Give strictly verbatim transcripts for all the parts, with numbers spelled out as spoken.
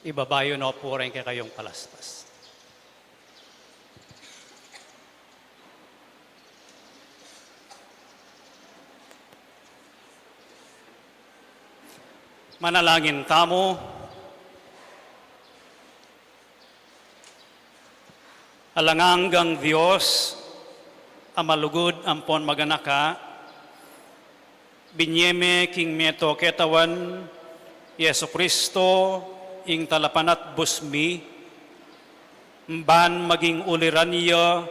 Ibaba yu no pu ring kekayung palaspas. Manalangin tamu. Alang anggang Dios, a malugud ampon maganaka, binie me king metung a Katawan, Jesucristo, ing talapanatbus mi, ban maging uliran ya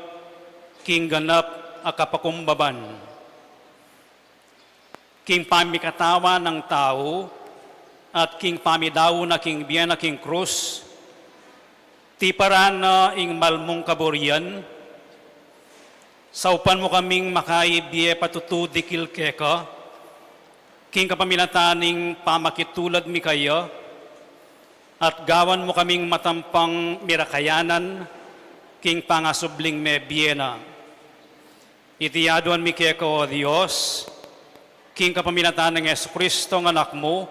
king ganap a kapakumbaban, king pamikatawan nang tau, at king pamidau na king bie na king krus, tiparan na ing malmung kaburian, saupan mu kaming makaibie patutu dikil keka, king kapamilatan ning pamakitulad mi kaya, at gawan mu kaming matampang mirakayanan king pangasubling mebie na. Iti aduan mi keka, O Dios, king kapamilatan nang Jesucristo a Anak mu,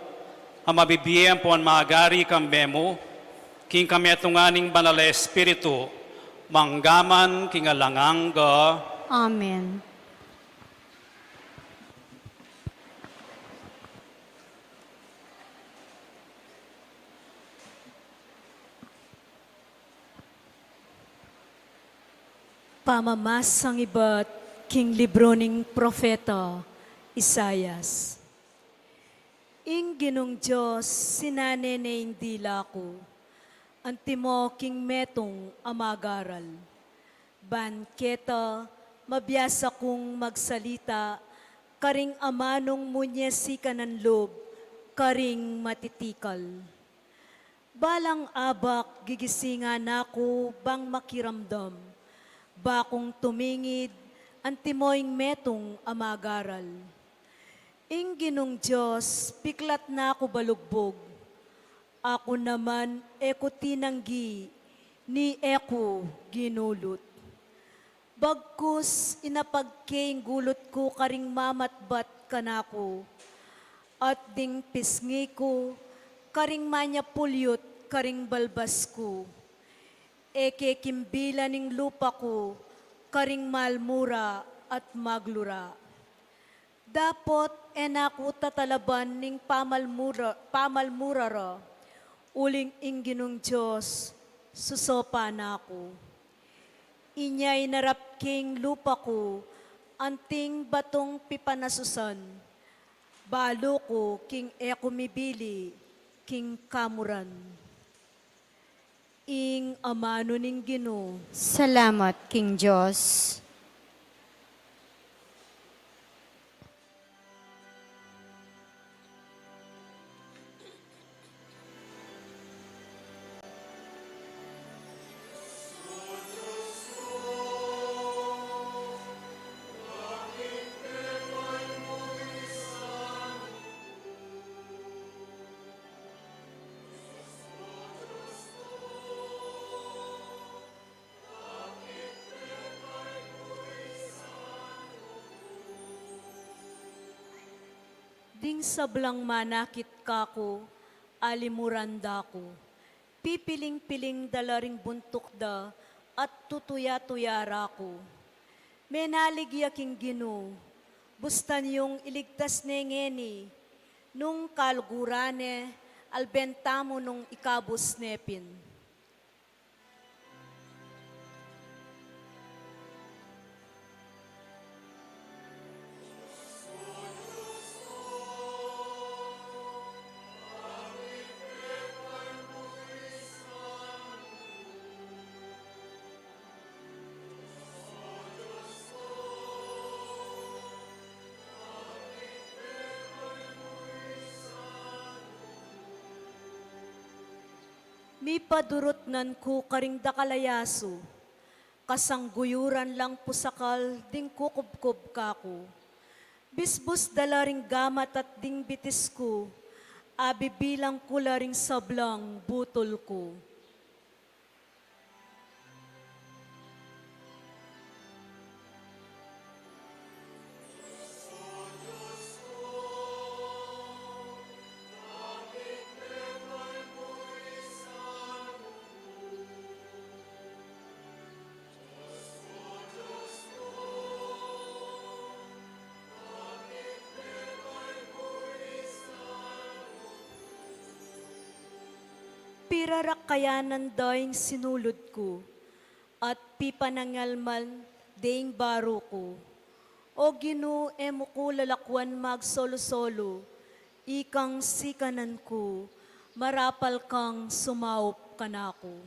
a mabibie ampon magari kambe mu, king kametungan ning Banal a Espiritu, mangga man king alang angga. Amen. Pamamasang ibat king libru ning propeta Isaias. Ing Ginung Dios sinane ne ing dila ku, antimo king metung a magaral, ban keta mabiasa kung magsalita karing amanung munie sikanan lub karing matitikal. Balang abak gigisingan na ku bang makiramdam, bakung tumingid antimo ing metung a magaral. Ing Ginung Dios piklat na ku balugbug, aku naman e ku tinanggi, ni e ku ginulut. Bagkus inapag ke ing gulut ku karing mamatbat kanaku, at ding pisngi ku karing manyapulyut karing balbas ku. E ke kimbilan ing lupa ku karing malmura at maglura. Dapot e na ku tatalaban ning pamalmura, pamalmura ra, uling ing Ginung Dios susopan na ku. Inya inarap king lupa ku anting batung pipanasusan, balu ku king e ku mibili king kamuran. Ing amanu ning Ginu. Salamat king Dios. Ding sablang manakit kaku, alimuran da ku. Pipiling-piling da la ring buntuk da at tutuya-tuya ra ku. Menalig ya king Ginu, bustan yung iligtas ne ngeni, nung kaluguran ne, alben tamu nung ikabus ne pin. Mipadurutnan ku karing dakal a yasu, kasangguyuran lang pusakal ding kukubkub kaku. Bisbus da la ring gamat at ding bitis ku, abibilang ku la ring sablang butul ku. Pirarakkayanan da ing sinulud ku, at pipanangalman de ing baru ku. O Ginu, e mu ku lalakwan magsolu-solu, ikang sikanan ku, marapal kang sumaup kanaku.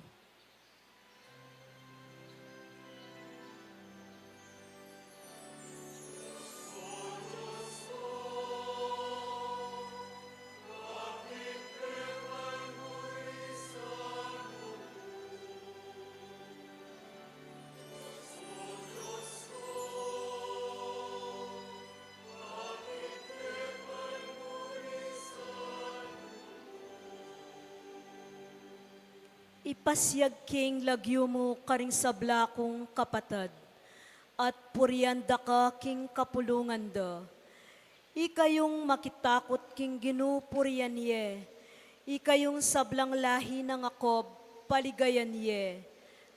Ipasiag king lagyu mu karing sabla kung kapatad, at purian da ka king kapulungan da. Ikayung makitakut king Ginu, purian ye. Ikayung sablang lahi nang Jacob, paligayan ye.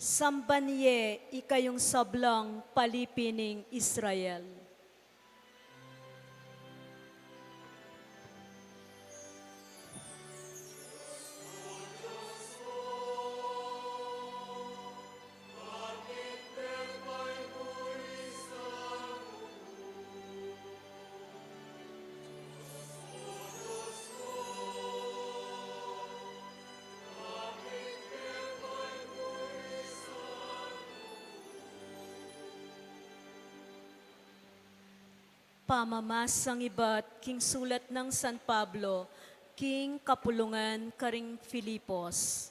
Samban ye, ikayung sablang palipi ning Israel. Pamamasang ibat king sulat nang San Pablo king kapulungan karing Filipos.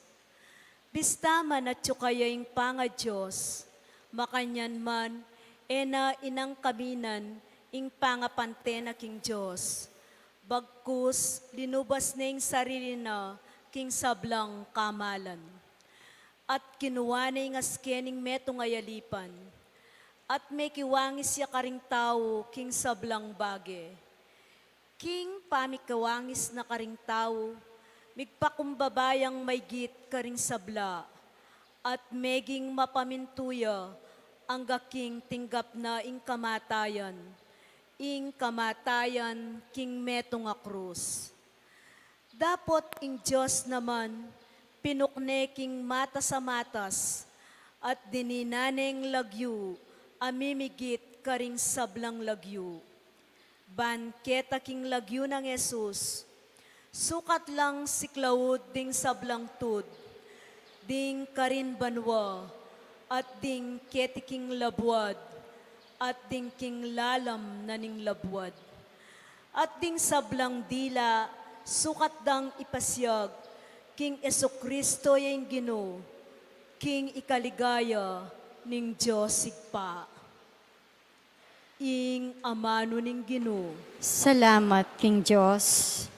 Bista man atyu kaya ing pangadios, makanyan man, e na inangkaminan ing pangapante na king Dios. Bagkus, linubas ne ing sarili na king sablang kamalan. At kinua ne ing aske ning metung a yalipan, at mekiwangis ya karing tau king sablang bage. King pamikiwangis na karing tau, migpakumbaba yang maygit karing sabla, at meging mapamintu ya angga king tinggap na ing kamatayan, ing kamatayan king metung a krus. Dapot ing Dios naman, pinukne king matas a matas, at dininan neng lagyu a mimigit karing sablang lagyu. Ban keta king lagyu nang Jesus, sukat lang siklaud ding sablang tud, ding karin banua, at ding keti king labuad, at ding king lalam na ning labuad. At ding sablang dila, sukat dang ipasiag king Jesucristo ya ing Ginu, king ikaligaya ning Dios Ibpa. Ing amanu ning Ginu. Salamat king Dios.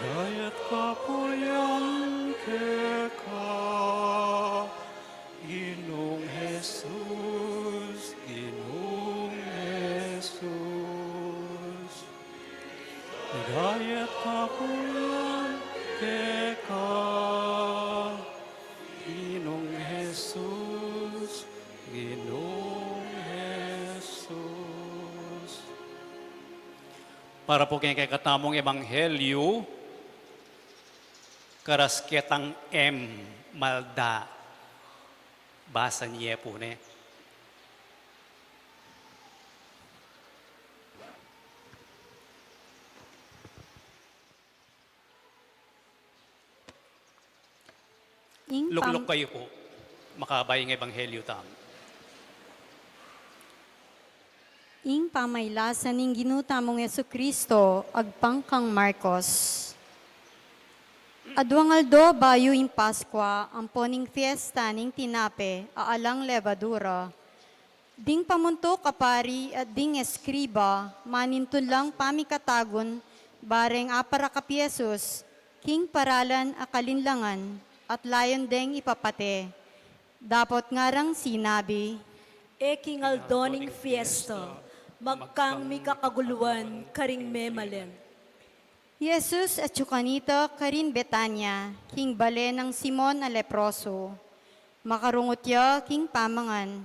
Ligaya at kapurian keka, Ginung Jesus, Ginung Jesus. Ligaya at kapurian keka, Para pu keng kekatamung ebanghelyu, karas ketang M. Malda. Basan ye pu ne. Ing pam- Lukluk kayu pu. Makabay ing ebanghelyu tamu. Ing pamailasan ning Ginu tamung Jesucristo agpang kang Marcos. Aduang aldo bayu ing Paskua, ampo ning fiesta ning tinape a alang levadura, ding pamuntuk a pari at ding eskriba manintun lang pamikatagun, bareng aparakap i Jesus king paralan a kalinlangan at layon deng ipapate. Dapot ngarang sinabi, E king aldo ning fiesta, magkang mikakaguluan karing memalen. Jesus atyu kanita karin Betania, king bale nang Simon a leproso. Makarungut ya king pamangan.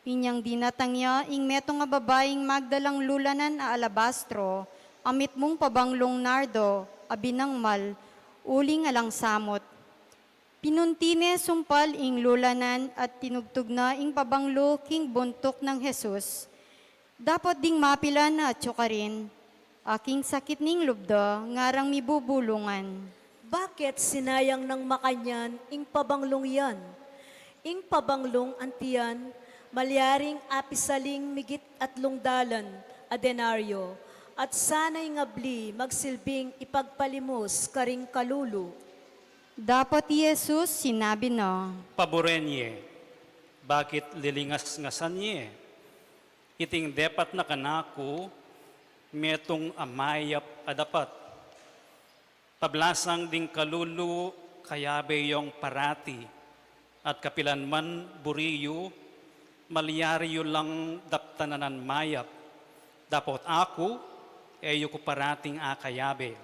Inyang dinatang ya ing metung a babaing magdalang lulanan a alabastro a mitmung pabanglung nardo a binangmal uling alang samut. Pinunti ne sumpal ing lulanan at tinugtug na ing pabanglu king buntuk nang Jesus. Dapot ding mapilan a atyu karin, a king sakit ning lub da, ngarang mibubulungan, Bakit sinayang nang makanyan ing pabanglung yan? Ing pabanglung antiyan, malyaring apisaling migit atlung dalan a denaryo, at sana ing abli magsilbing ipagpalimus karing kalulu. Dapot i Jesus sinabi na, Paburen ye, bakit lilingas-ngasan ye? Iting depat na kanaku, metung a mayap a dapat. Pablasang ding kalulu, kayabe yung parati, at kapilan man buri yu, malyari yu lang daptan a mayap. Dapot aku, e yu ku parating akayabe.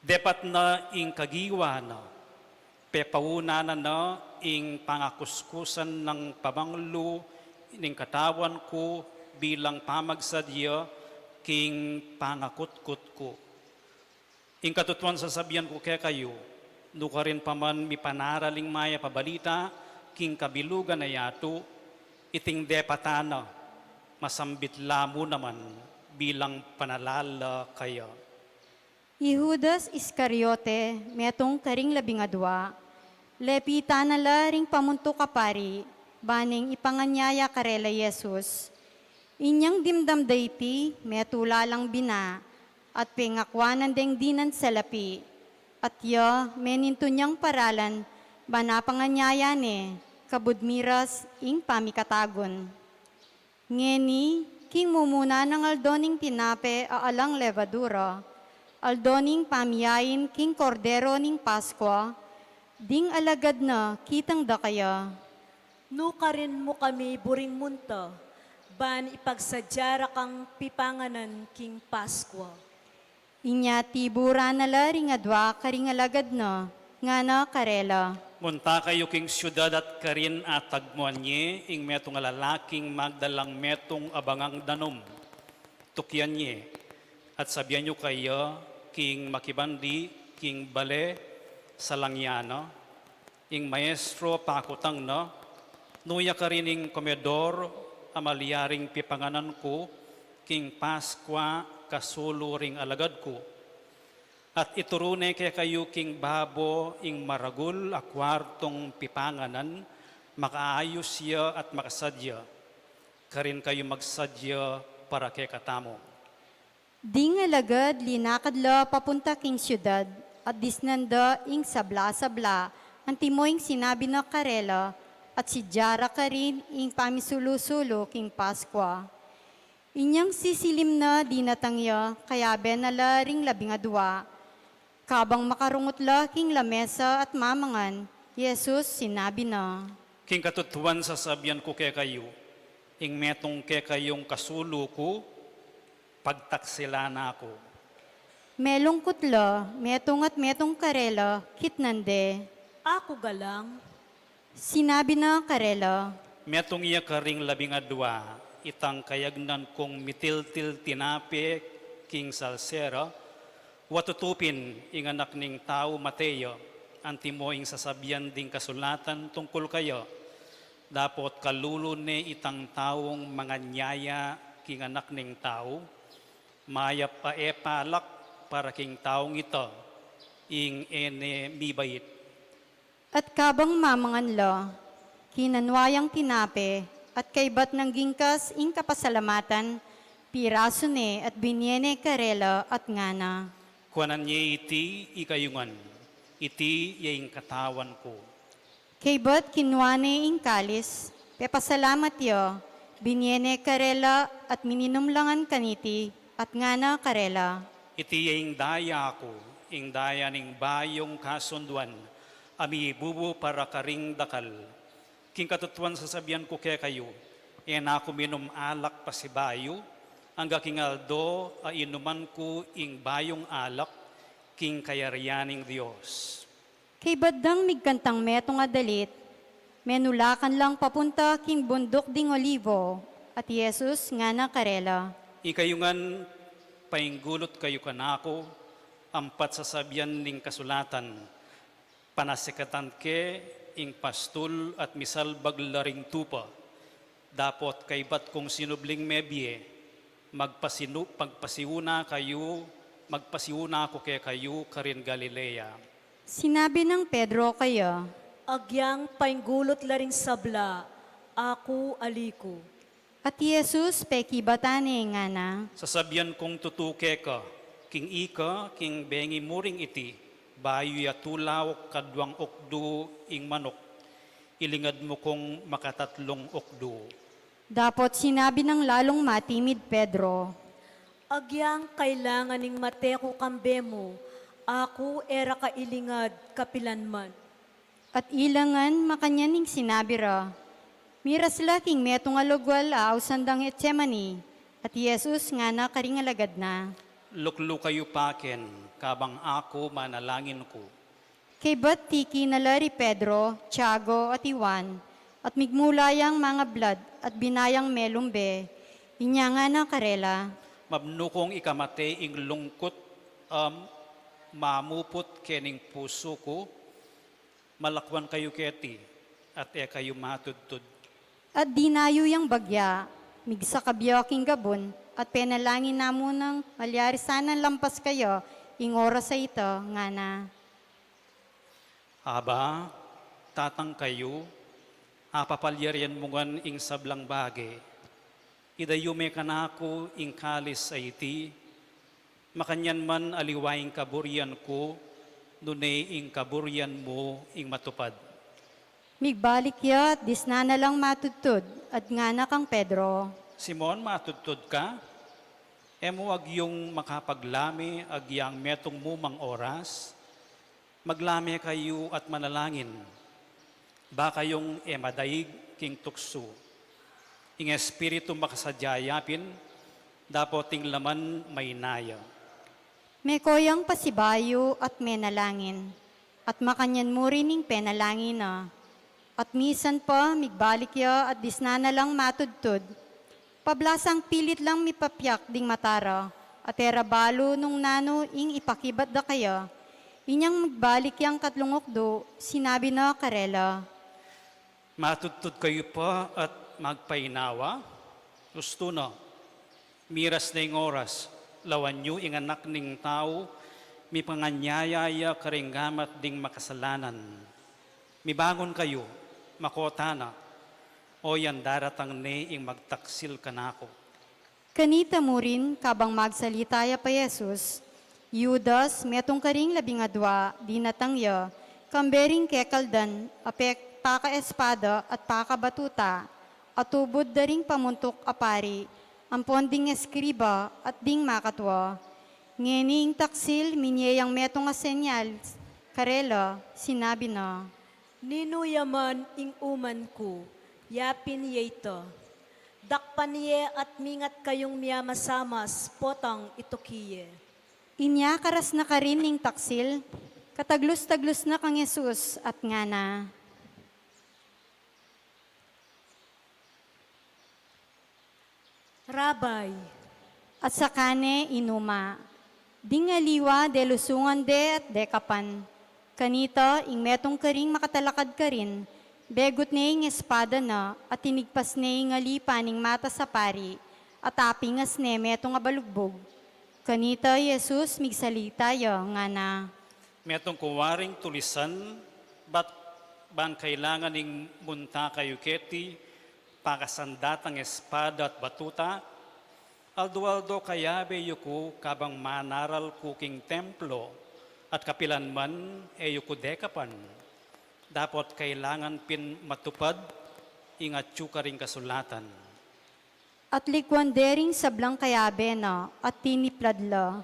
Depat na ing kagiwa na, pepaunanan na ing pangakuskusan nang pabanglu ning katawan ku bilang pamagsadya king pangakutkut ku. Ing katutuan sasabian ku kekayu, nukarin pa man mipanaral ing mayap a balita king kabilugan a yatu, iting depatan na, masambit la mu naman bilang panalala kaya. I Judas Iscariote, metung karing labing adua, lepitan na la ring pamuntuk a pari, ba neng ipanganyaya karela i Jesus. Inyang dimdam da iti, metula lang bina, at pengakuanan deng dinan salapi. At ya, menintun yang paralan, ba na panganyaya ne, kabud miras ing pamikatagun. Ngeni, king mumuna nang aldo ning tinape a alang levadura, aldo ning pamiyain king Kordero ning Paskua, ding alagad na kitang da kaya. Nukarin mu kami buring munta, ban ipagsadya ra kang pipanganan king Paskua. Inya tiburan na la ring adua karing alagad na, ngana karela, Munta kayu king siudad at karin atagmuan ye ing metung a lalaking magdalang metung a bangang danum. Tukyan ye, at sabian yu kaya king makibandi king bale, salang ya na, ing maestro pakutang na, nu ya karin ing komedor a malyaring pipanganan ku king Paskua kasulu ring alagad ku. At ituru ne kekayu king babo ing maragul a kuartung pipanganan, makaayus ya at makasadya. Karin kayu magsadya para kekatamu. Ding alagad linakad la papunta king siudad, at disnan da ing sabla-sabla antimo ing sinabi na karela, at sidya ra karin ing pamisulu-sulu king Paskua. Inyang sisilim na dinatang ya, kayabe na la ring labing adua. Kabang makarungut la king lamesa at mamangan, i Jesus sinabi na, King katutuan sasabian ku kekayu, ing metung kekayung kasulu ku, pagtaksilan na ku. Melungkut la, metung at metung karela, kitnan de. Aku galang. Sinabi na karela, Metung ya karing labing adua, itang kayagnan kung mitiltil tinape king salsera, wa tutupin ing Anak ning Tau mate ya, antimo ing sasabian ding kasulatan tungkul kaya, dapot kalulu ne itang taung manganyaya king Anak ning Tau, mayap a e palak para king taung ita ing e ne mibait. At kabang mamangan la, kinanua yang tinape, at kaybat nang gingkas ing kapasalamatan, pirasu ne at binie ne karela at ngana, "Kuanan ye iti ikayu ngan, iti ya ing katawan ku." Kaybat kinua ne ing kalis, pepasalamat ya, binie ne karela at mininum la ngan kaniti, at ngana karela, "Iti ya ing daya ku, ing daya ning bayung kasunduan, a mibubu para karing dakal. King katutuan sasabian ku kekayu, e na ku minum alak pasibayu, angga king aldo a inuman ku ing bayung alak king kayarian ning Dios." Kaybat dang migkantang metung a dalit, menulakan lang papunta king bunduk ding Olivo, at i Jesus ngana karela, "Ikayu ngan, painggulut kayu kanaku, ampat sasabian ning kasulatan, panasikatan ke ing pastul at misalbag la ring tupa. Dapot kaybat kung sinubling mebie, magpasinu-, magpasiuna kayu, magpasiuna ku kekayu karin Galilea." Sinabi nang Pedro kaya, "Agyang painggulut la ring sabla, aku ali ku." At i Jesus pekibatan ne ngana, "Sasabian kung tutu keka, king ika, king bengi mu ring iti, bayu ya tulauk kaduang ukdu ing manuk, ilingad mu kung makatatlung ukdu." Dapot sinabi nang lalung matimid Pedro, "Agyang kailangan ing mate ku kambe mu, aku e ra ka ilingad kapilan man." At ila ngan makanyan ing sinabi ra. Miras la king metung a lugal a ausan dang Getsemani, at i Jesus ngana karing alagad na, "Luklu kayu paken, kabang aku manalangin ku." Kaybat tiki na la ri Pedro, Tiago, at i Juan, at migmula yang mangablad, at binayang melumbe. Inya ngana karela, "Mabnu kung ikamate ing lungkut a mamuput kening pusu ku, malakuan kayu keti, at e kayu matudtud." At dinayu yang bagya, migsakab ya king gabun, at penalangin na mu nang malyari sanang lampas kaya ing oras a ita, ngana, "Aba, Tatang kayu, apapalyarian mu ngan ing sablang bage. Idayu me kanaku ing kalis a iti, makanyan man aliwa ing kaburian ku, nune ing kaburian mu ing matupad." Migbalik ya at disnan na lang matudtud, at ngana kang Pedro, "Simon, matudtud ka? E mu agyung makapaglame agyang metung mu mang oras? Maglame kayu at manalangin, ba kayung e madaig king tuksu. Ing espiritu makasadya ya pin, dapot ing laman maina ya." Meko yang pasibayu at menalangin, at makanyan mu rin ing penalangin na. At misan pa, migbalik ya at disnan na lang matudtud. Pablasang pilit lang mipapiak ding mata ra, at e ra balu nung nanu ing ipakibat da kaya. Inyang migbalik yang katlung ukdu, sinabi na karela, "Matudtud kayu pa at magpainawa? Ustu na, miras na ing oras, lawan yu ing Anak ning Tau, mipanganyaya ya karing gamat ding makasalanan. Mibangun kayu, mako tana, oyan daratang ne ing magtaksil kanaku." Kanita mu rin, kabang magsalita ya pa i Jesus, i Judas, metung karing labing adua, dinatang ya, kambe ring kekaldan a pek-, pakaespada at pakabatuta, a tubud da ring pamuntuk a pari, ampon ding eskriba at ding makatua. Ngeni ing taksil, minie yang metung a senyal karela, sinabi na, "Ninu ya man ing uman ku, ya pin ye ita. Dakpan ye at mingat kayung miamasamas, potang ituki ye." Inya karas na karin ing taksil, kataglus-taglus na kang Jesus at ngana, "Rabbi, At saka ne inuma. Ding aliwa delusungan de at dekapan. Kanita ing metung karing makatalakad karin, begut ne ing espada na at tinigpas ne ing alipa ning matas a pari, at apingas ne metung a balugbug. Kanita i Jesus migsalita ya, ngana, Metung ku waring tulisan, bat ban kailangan ing munta kayu keti, pakasan datang espada at batuta? Aldo-aldo kayabe yu ku kabang manaral ku king templo, at kapilan man e yu ku dekapan. Dapot kailangan pin matupad ing atyu karing kasulatan. At likuan de ring sablang kayabe na, at tiniplad la.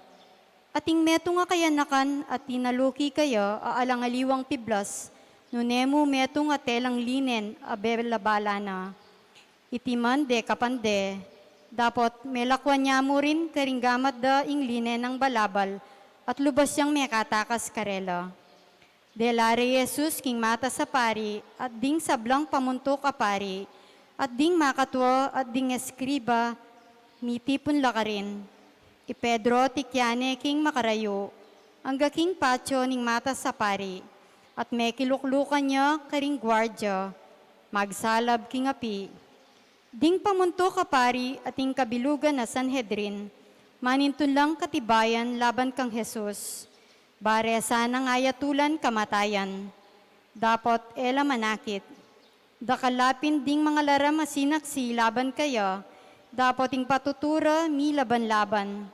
At ing metung a kayanakan at tinaluki kaya a alang aliwang piblas, nune mu metung a telang linen a bela-bala na. Iti man dekapan de, dapot melakuan ya mu rin karing gamat da ing linen nang balabal, at lubas yang mekatakas karela. Dela re i Jesus king matas a pari, at ding sablang pamuntuk a pari, at ding makatua, at ding eskriba, mitipun la karin. I Pedro tikyan ne king makarayu, angga king patio ning matas a pari, at mekiluklukan ya karing guardia, magsalab king api. Ding pamuntuk a pari at ing kabilugan a Sanhedrin, manintun lang katibayan laban kang Jesus. Bare sanang ayatulan kamatayan. Dapot e la manakit. Dakal la pin ding mangalaram a sinaksi laban kaya, dapot ing patutu ra milaban-laban.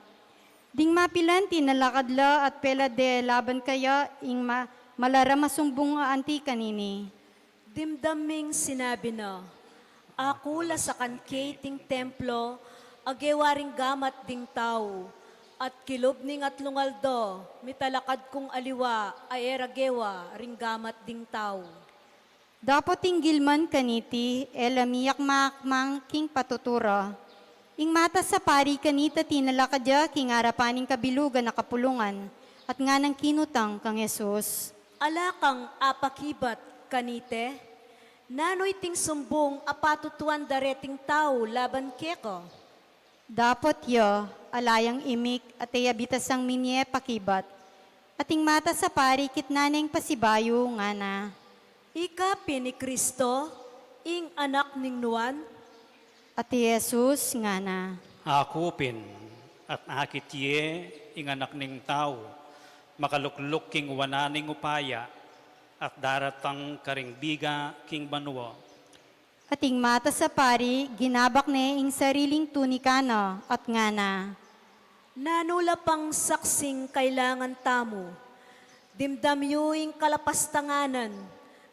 Ding mapilan tinalakad la at pela de laban kaya ing ma-, malaram a sumbung a anti kanini. Dimdam ming sinabi na, Aku lasakan ke iting templo a gewa ring gamat ding tau, at kilub ning atlung aldo mitalakad kung aliwa a e ra gewa ring gamat ding tau. Dapot tinggil man kaniti, e la miyakmakmang king patutu ra. Ing matas a pari kanita tinalakad ya king arapan ning kabilugan a kapulungan, at nganang kinutang kang Jesus, Ala kang apakibat kanite? Nanu iting sumbung a patutuan da reting tau laban keka? Dapot ya, ala yang imik at e ya bitasang minie pakibat. At ing matas a pari kitnan neng pasibayu, ngana, Ika pin i Kristo, ing Anak ning Nuan? At i Jesus ngana, Aku pin, at akit ye ing Anak ning Tau, makalukluk king wanan ning upaya, at daratang karing biga king banua. At ing matas a pari, ginabak ne ing sariling tunika na, at ngana, Nanu la pang saksing kailangan tamu? Dimdam yu ing kalapastanganan,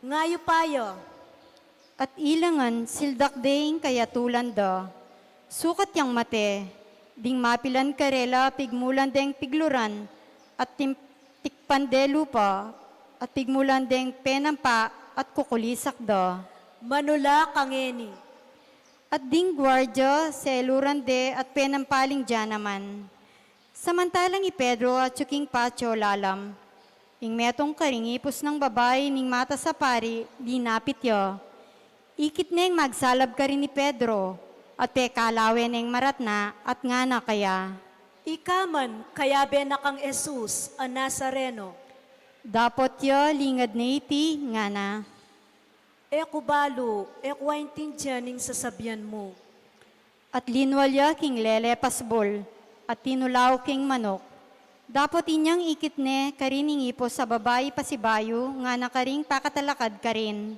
ngayu pa ya. At ila ngan sildak de ing kayatulan da. Sukat yang mate, ding mapilan karela pigmulan deng pigluran, at tim-, tikpan de lupa, at pigmulan deng penampa at kukulisak da. Manula ka ngeni. At ding guardia seluran de at penampa ling dia naman. Samantalang i Pedro atyu king patio lalam, ing metung karing ipus nang babai ning matas a pari linapit ya. Ikit neng magsalab karin i Pedro, at pekalawe neng maratna at ngana kaya, Ika man kayabe na kang Jesus a Nazareno. Dapot ya lingad ne iti, ngana, E ku balu, e ku aintindian ing sasabian mu. At linwal ya king lele pasbul, at tinulauk king manuk. Dapot inyang ikit ne karin ing ipus a babai pasibayu, ngana karing pakatalakad karin,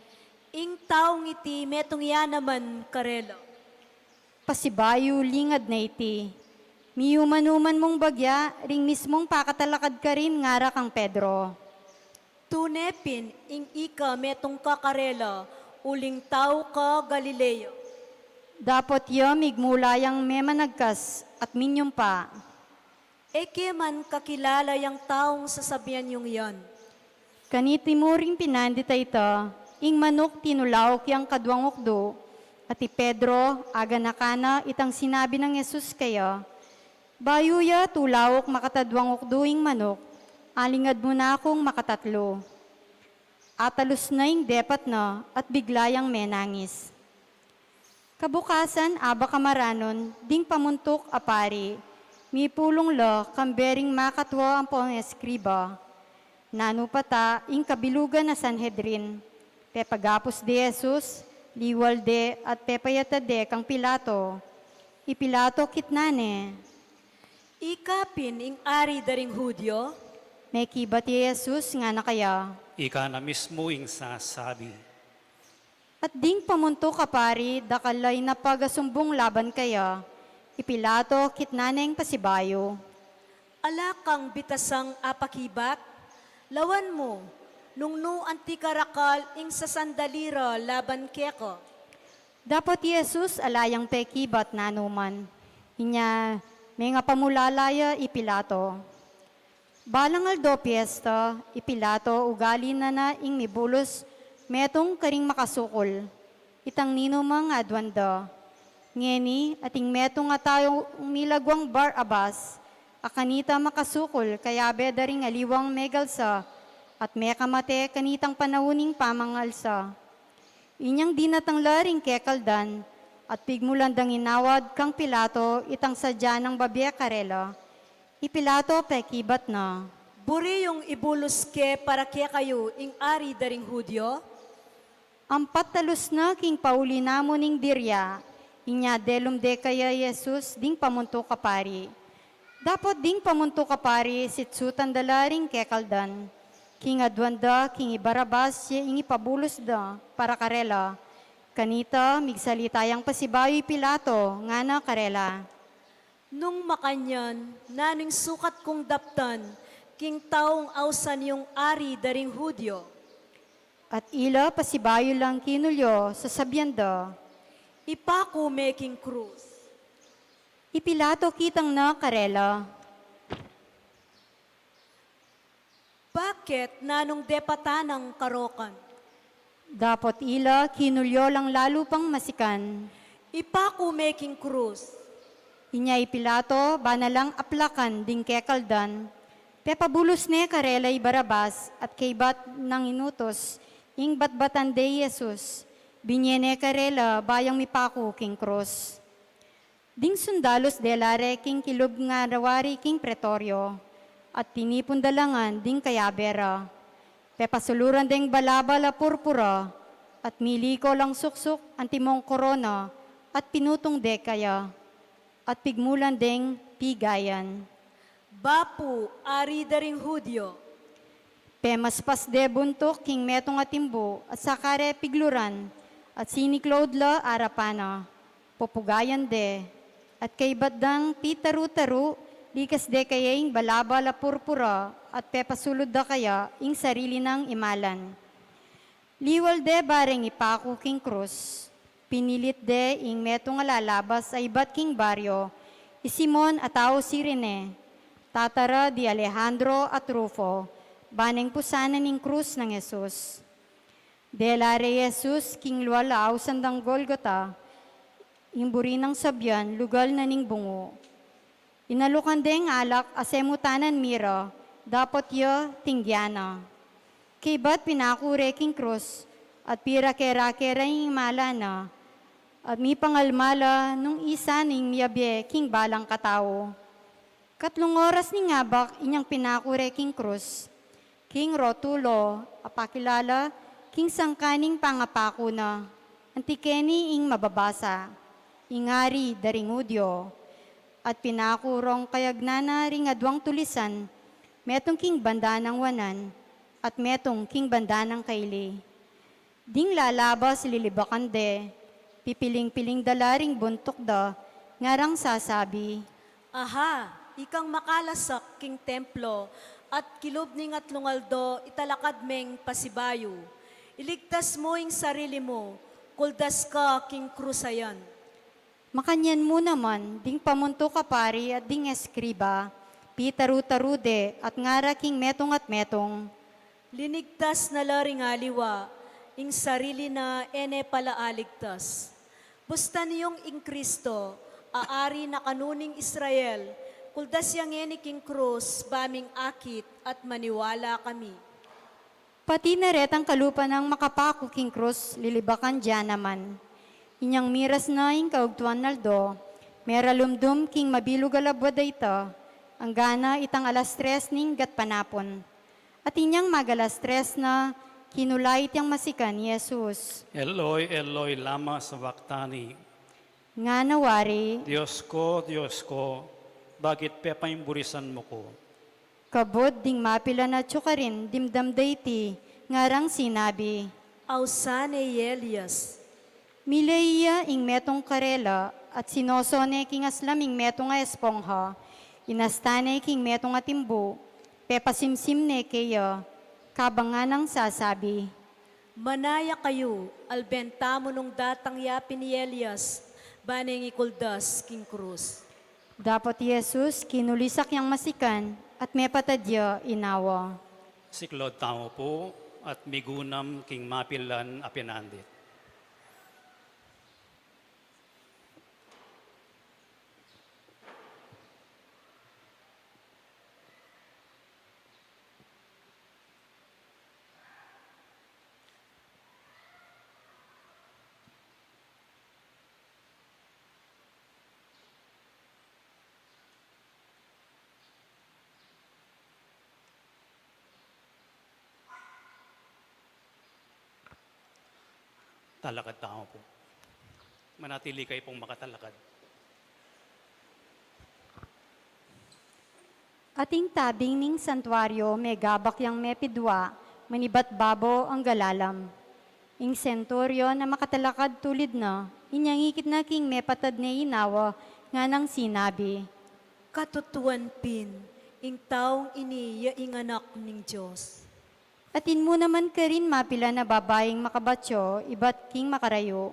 Ing taung iti metung ya naman karela. Pasibayu lingad na iti, Miuman-uman mung bagya ring mismung pakatalakad karin ngara kang Pedro. Tune pin, ing ika metung ka karela, uling tau ka Galilea. Dapot ya migmula yang memanagkas at minyumpa, E ke man kakilala yang taung sasabian yung yan. Kaniti mu ring pinandit a ita, ing manuk tinulauk yang kaduang ukdu, at i Pedro, aganakan na itang sinabi nang Jesus kaya, Bayu ya tulauk makatadwang ukdu ing manuk, alingad mu na kung makatatlu. Atalus na ing depat na at bigla yang menangis. Kabukasan, abak a maranun, ding pamuntuk a pari, Mipulung la kambe ring makatua ampong eskriba. Nanu pa ta ing kabilugan a Sanhedrin. Pepagapus de Jesus, liwal de at pepayatad de kang Pilato. I Pilato kitnan ne, "Ika pin ing ari da ring Judio?" Mekibat i Jesus, ngana kaya, "Ika na mismu ing sasabi." At ding pamuntuk a pari, dakal la inapag a sumbung laban kaya. I Pilato kitnan neng pasibayu, "Ala kang bitasang apakibat? Lawan mu, nung nu anti karakal ing sasandali ra laban keka." Dapot i Jesus ala yang pekibat nanu man. Inya mengapamulala ya i Pilato. Balang aldo piesta, i Pilato ugali na na ing mibulus metung karing makasukul, itang ninumang aduan da. Ngeni, ating metung a taung milagwang Barabas, a kanita makasukul kayabe da ring aliwang megalsa, at mekamate kanitang panaun ning pamangalsa. Inyang dinatang la ring kekaldan, at pigmulan dang inawad kang Pilato itang sadya nang babie karela. I Pilato pekibat na, "Buri yung ibulus ke para kekayu ing ari da ring Judio?" Ampat talus na king pauli namu ning dirya, inya delum de kaya Jesus ding pamuntuk a pari. Dapot ding pamuntuk a pari sitsutan da la ring kekaldan. King aduan da king i Barabas ya ing ipabulus da para karela. Kanita, migsalita yang pasibayu i Pilato, ngana karela, "Nung makanyan, nanu ing sukat kung daptan king taung ausan yung ari da ring Judio?" At ila pasibayu lang kinulyo, sasabian da, "Ipaku me king krus." I Pilato kitang na karela, "Bakit, nanung depatan nang karokan?" Dapot ila kinulyo lang lalu pang masikan, "Ipaku me king krus." Inya i Pilato bana lang aplakan ding kekaldan, pepabulus ne karela i Barabas at kaybat nang inutus ing batbatan de i Jesus, binye ne karela ba yang mipaku king krus. Ding sundalus dela re king kilub ngan wari king Pretorio, at tinipun da la ngan ding kayabe ra. Pepasuluran deng balabal a purpura, at miliko lang suksuk antimong korona, at pinutung de kaya, at pigmulan deng pigayan, "Bapu, ari da ring Judio!" Pemaspas de buntuk king metung a timbu, at saka re pigluran, at siniklaud la arapan na. Pupugayan de, at kaybat dang pitaru-taru, likas de kaya ing balabal a purpura, at pepasulud da kaya ing sarili nang imalan. Liwal de bareng ipaku king krus, pinilit de ing metung a lalabas a ibat king baryo, i Simon a tau Cirene, tatara di Alejandro at Rufo, baneng pusanan ing krus nang Jesus. Dela re i Jesus king lual a ausan dang Golgota, ing buri nang sabian, lugal na ning bungu. Inalukan deng alak a semutanan mira, dapot ya tinggian na. Kaybat pinaku re king krus, at pirake-rake ra ing imalan na, at mipangalma la nung isa ning miyabie king balang katau. Katlung oras ning abak inyang pinaku re king krus. King rotulo a pakilala king sangkan ning pangapaku na, anti keni ing mababasa, "Ing Ari da ring Judio." At pinaku rong kayagnan na ring aduang tulisan, metung king banda nang wanan, at metung king banda nang kaili. Ding lalabas lilibakan de, pipiling-piling da la ring buntuk da, ngarang sasabi, "Aha, ikang makalasak king templo, at kilub ning atlung aldo italakad meng pasibayu. Iligtas mu ing sarili mu, kuldas ka king krus a yan." Makanyan mu naman, ding pamuntuk a pari at ding eskriba, pitaru-taru de at ngara king metung at metung, "Linigtas na la ring aliwa, ing sarili na e ne pala aligtas. Bustan yung ing Kristo, a Ari na kanu ning Israel, kuldas ya ngeni king krus, ba ming akit at maniwala kami." Pati na retang kalupa nang makapaku king krus, lilibakan da naman. Inyang miras na ing kaugtuan aldo, Meralumdum king mabilug a labwad a ita, anggana itang alas tres ning gatpanapun. At inyang mag-alas tres na, kinulait yang masikan i Jesus. "Eloi, Eloi, lama sabachthani?" Ngana wari, "Dios ko, Dios ko, bakit pepaimburisan mu ku?" Kabud ding mapilan atyu karin dimdam da iti, ngarang sinabi, "Ausan ne i Elias." Milai ya ing metung karela at sinoso ne king aslam ing metung a espongha, inasta ne king metung a timbu, pepasimsim ne keya, kabang nganang sasabi, "Manaya kayu, alben tamu nung datang ya pin i Elias, ba neng ikuldas king krus." Dapot i Jesus kinulisak yang masikan at mepatad ya inawa. Siklaud tamu pu at migunam king mapilan a pinandit. Talakad tamu pu. Manatili kayu pung makatalakad. Ating tabing ning santuaryo megabak yang mepidua, manibat babo angga lalam. Ing senturyon a makatalakad tulid na, inyang ikit na king mepatad ne inawa, nganang sinabi, "Katutuan pin, ing taung ini ya ing Anak ning Dios." Atin mu naman karin mapilan a babaing makabatyo ibat king makarayu.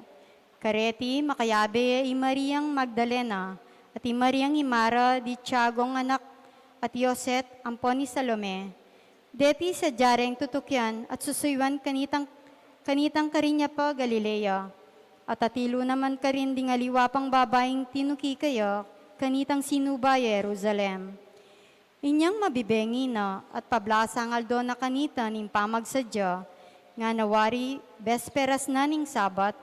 Kareti makayabe ya i Mariang Magdalena, at i Mariang imara di Tiagong anak, at i Joset ampon i Salome. Deti sadya reng tutukyan at susuyuan kanitang, kanitang karin ya pa Galilea. At atilu naman karin ding aliwa pang babaing tinuki kaya kanitang sinuba Jerusalem. Inyang mabibengi na at pablasang aldo na kanita ning pamagsadya, ngana wari besperas na ning Sabat,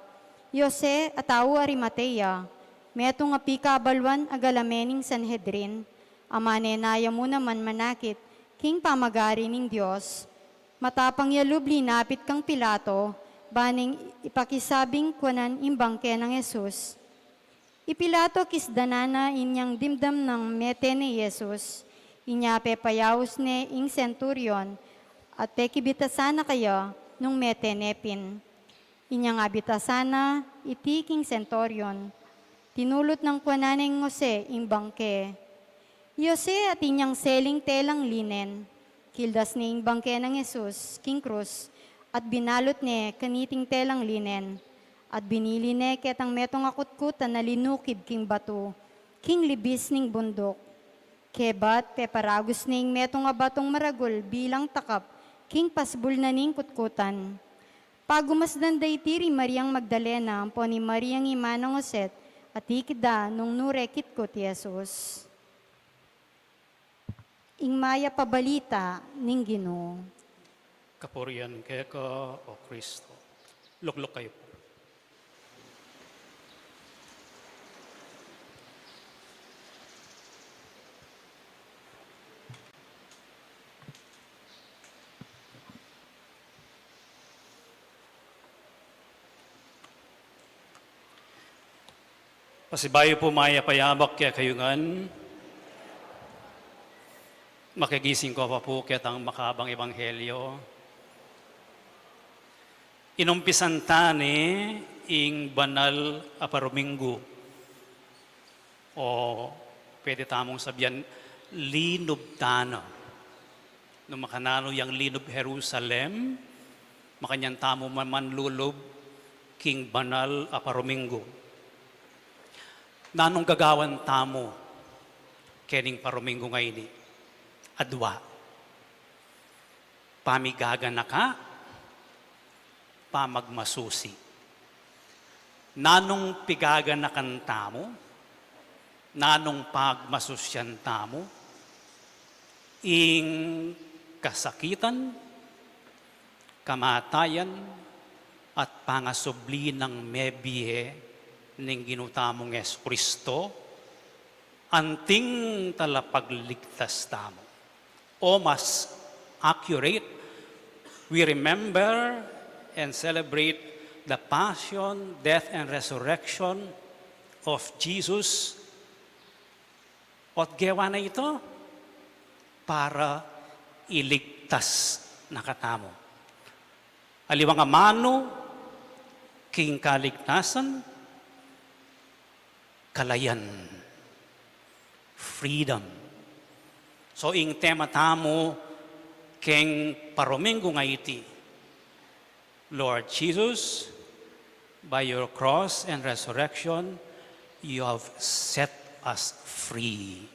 i Jose a tau Arimatea, metung a pikabaluan a galame ning Sanhedrin, a manenaya mu naman manakit king pamagari ning Dios, matapang ya lub linapit kang Pilato, ba neng ipakisabing kuanan ing bangke nang Jesus. I Pilato kisdanan na inyang dimdam nang mete ne i Jesus, inya pepayaus ne ing senturyon, at pekibitasan na kaya nung mete ne pin. Inyang abitasan na iti king senturyon, tinulut nang kuanan neng Jose ing bangke. I Jose atin yang seling telang linen, kildas ne ing bangke nang Jesus king krus, at binalut ne kaniting telang linen, at binili ne ketang metung a kutkutan a linukib king batu, king libis ning bunduk. Kebat peparagus ne ing metung a batung maragul bilang takap king pasbul na ning kutkutan. Pagumasdan da iti ri Mariang Magdalena ampon i Mariang ima nang Jose, at ikit da nung nu re kitkut i Jesus. Ing mayap a balita ning Ginu. Kapurian keka, O Kristo. Lukluk kayu pu. Pasibayu pu, mayap a yabak kekayu ngan. Makigising ko pa pu ketang makabang ebanghelyo. Inumpisan ta ne ing banal a paruminggu. O pwede tamung sabian, linub ta na. Nung makananu yang linub Jerusalem, makanyan tamu man manlulub king banal a paruminggu. Nanung gagawan tamu kening paruminggu ngeni? Adwa. Pamigaganaka, pamagmasusi. Nanung pigaganakan tamu, nanung pagmasusian tamu, ing kasakitan, kamatayan, at pangasubli nang mebie ning Ginu tamung Jesucristo, Anting talapagligtas tamu. O mas accurate, we remember and celebrate the passion, death, and resurrection of Jesus. At gewa na ita para iligtas na katamu. Aliwang amanu king kaligtasan, kalayan, freedom. So, ing tema tamu keng parominggu nga iti, Lord Jesus, by your cross and resurrection, you have set us free.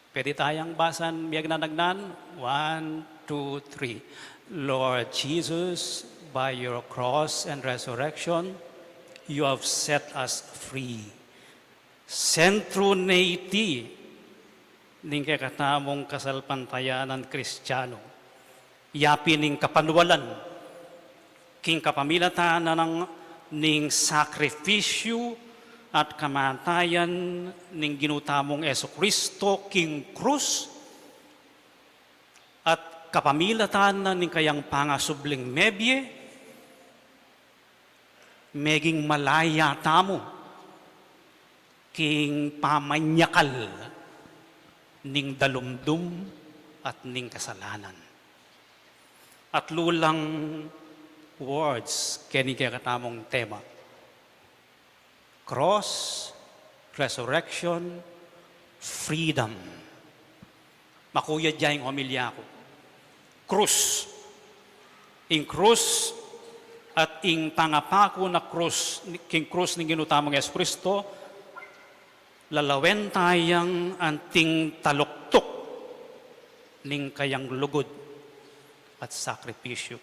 Pwede tayang basan, miyagnanagnan. One, two, three. Lord Jesus, by your cross and resurrection, you have set us free. Sentru ne iti ning kekatamung kasalpantayanan Kristiyanu. Yapin ning kapanwalan, king kapamilatan na ning sakrifisyu at kamatayan ning Ginu tamung Jesucristo king krus, at kapamilatan na ning kayang pangasubling mebie, meging malaya tamu king pamanyakal ning dalumdum at ning kasalanan. At lulang words keni kekatamung tema. Cross, resurrection, freedom. Makuyad ya ing homilya ku. Krus. Ing krus at ing pangapaku na krus, king krus ning Ginu tamung Jesucristo, lalawen tayang anting taluktuk ning kayang lugud at sakripisyu.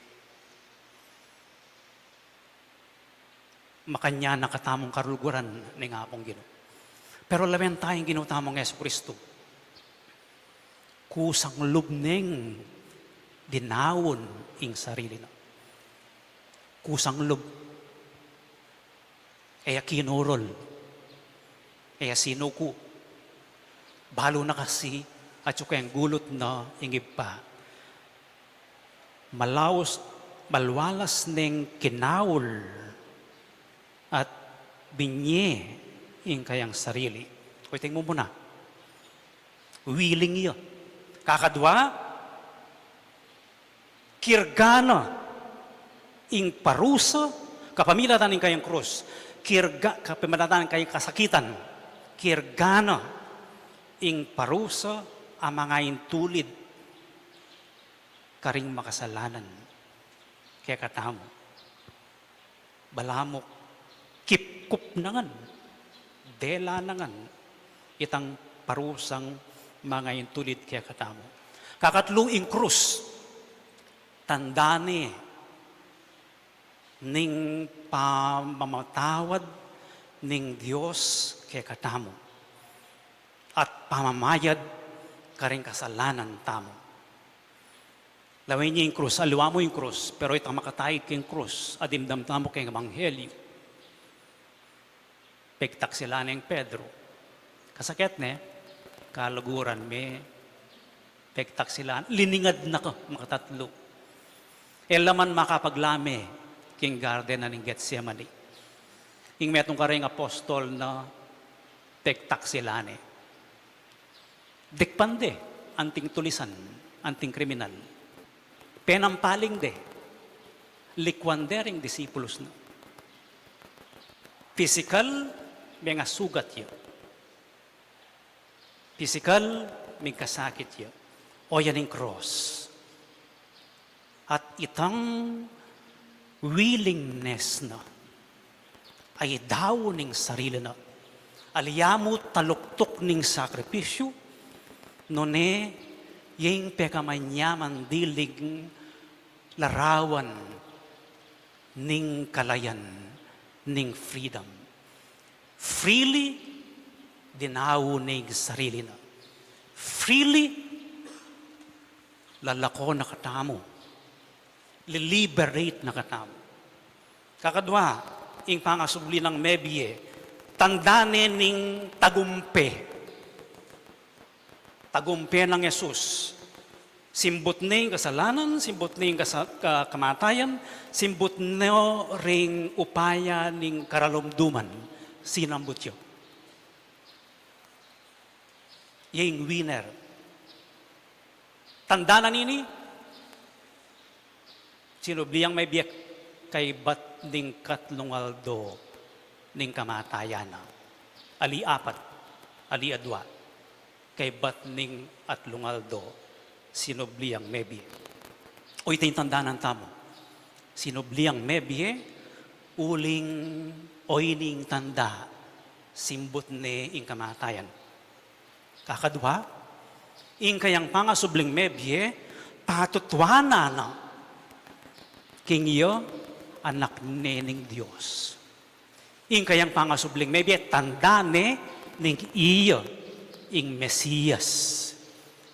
Makanyan na katamung kaluguran ning Apung Ginu. Pero lawen taya ing Ginu tamung Jesucristo. Kusang lub neng dinaun ing sarili na. Kusang lub. E ya kinurul. E ya sinuku. Balu na kasi atyu keng gulut na ing Ibpa. Malaus, malwalas neng kinaul at binye ing kayang sarili. Kuiting mu muna. Willing ya. Kakadwa, kirga na ing parusa, kapamilatan ning kayang krus. Kirga, kapamilatan ning kayang kasakitan. Kirga na ing parusa a mangaintulid karing makasalanan kekatamu. Balamu kipkup na ngan, dela na ngan itang parusang mangaintulid kekatamu. Kakatlu, ing krus, tanda ne ning pamamatawad ning Dios kekatamu at pamamayad karing kasalanan tamu. Lawen ye ing krus, aliwa mu ing krus, pero itang makataig king krus a dimdam tamu keng ebanghelyu. Pegtaksilan neng Pedro. Kasakit ne, kaluguran me, pegtaksilan, liningad na ka, makatatlu. E la man makapaglame king garden na ning Getsemani. Ing metung kareng apostol na pegtaksilan ne. Dekpan de anting tulisan, anting kriminal. Penampaling de, likwan de ring disipulus na. Pisikal, mengasugat ya. Pisikal, mengkasakit ya. O yan ing krus. At itang willingness na a idaun ing sarili na, aliwa mu taluktuk ning sakripisyu, nune ing pekamanyaman diling larawan ning kalayan ning freedom. Freely, dinaun ing sarili na. Freely, lalako na katamu, liliberate na katamu. Kakadwa, ing pangasubli nang mebie, tanda ne ning tagumpe. Agumpe nang Jesus. Simbut ne ing kasalanan, simbut ne ing kasa-, ka-, kamatayan, simbut ne ring upaya ning karalumduman. Sinambut yu. Ye ing winner. Tanda na nini, sinubli yang mebie kaybat ning katlung aldo ning kamatayan na. Ali apat, ali adua, kaybat ning atlung aldo, sinubli yang mebie. O ita ing tandanan tamu. Sinubli yang mebie, uling o ini ing tanda, simbut ne ing kamatayan. Kakadua, ing kayang pangasubling mebie, patutuanan na king iya anak ne ning Dios. Ing kayang pangasubling mebie, tanda ne ning iya ing Mesias,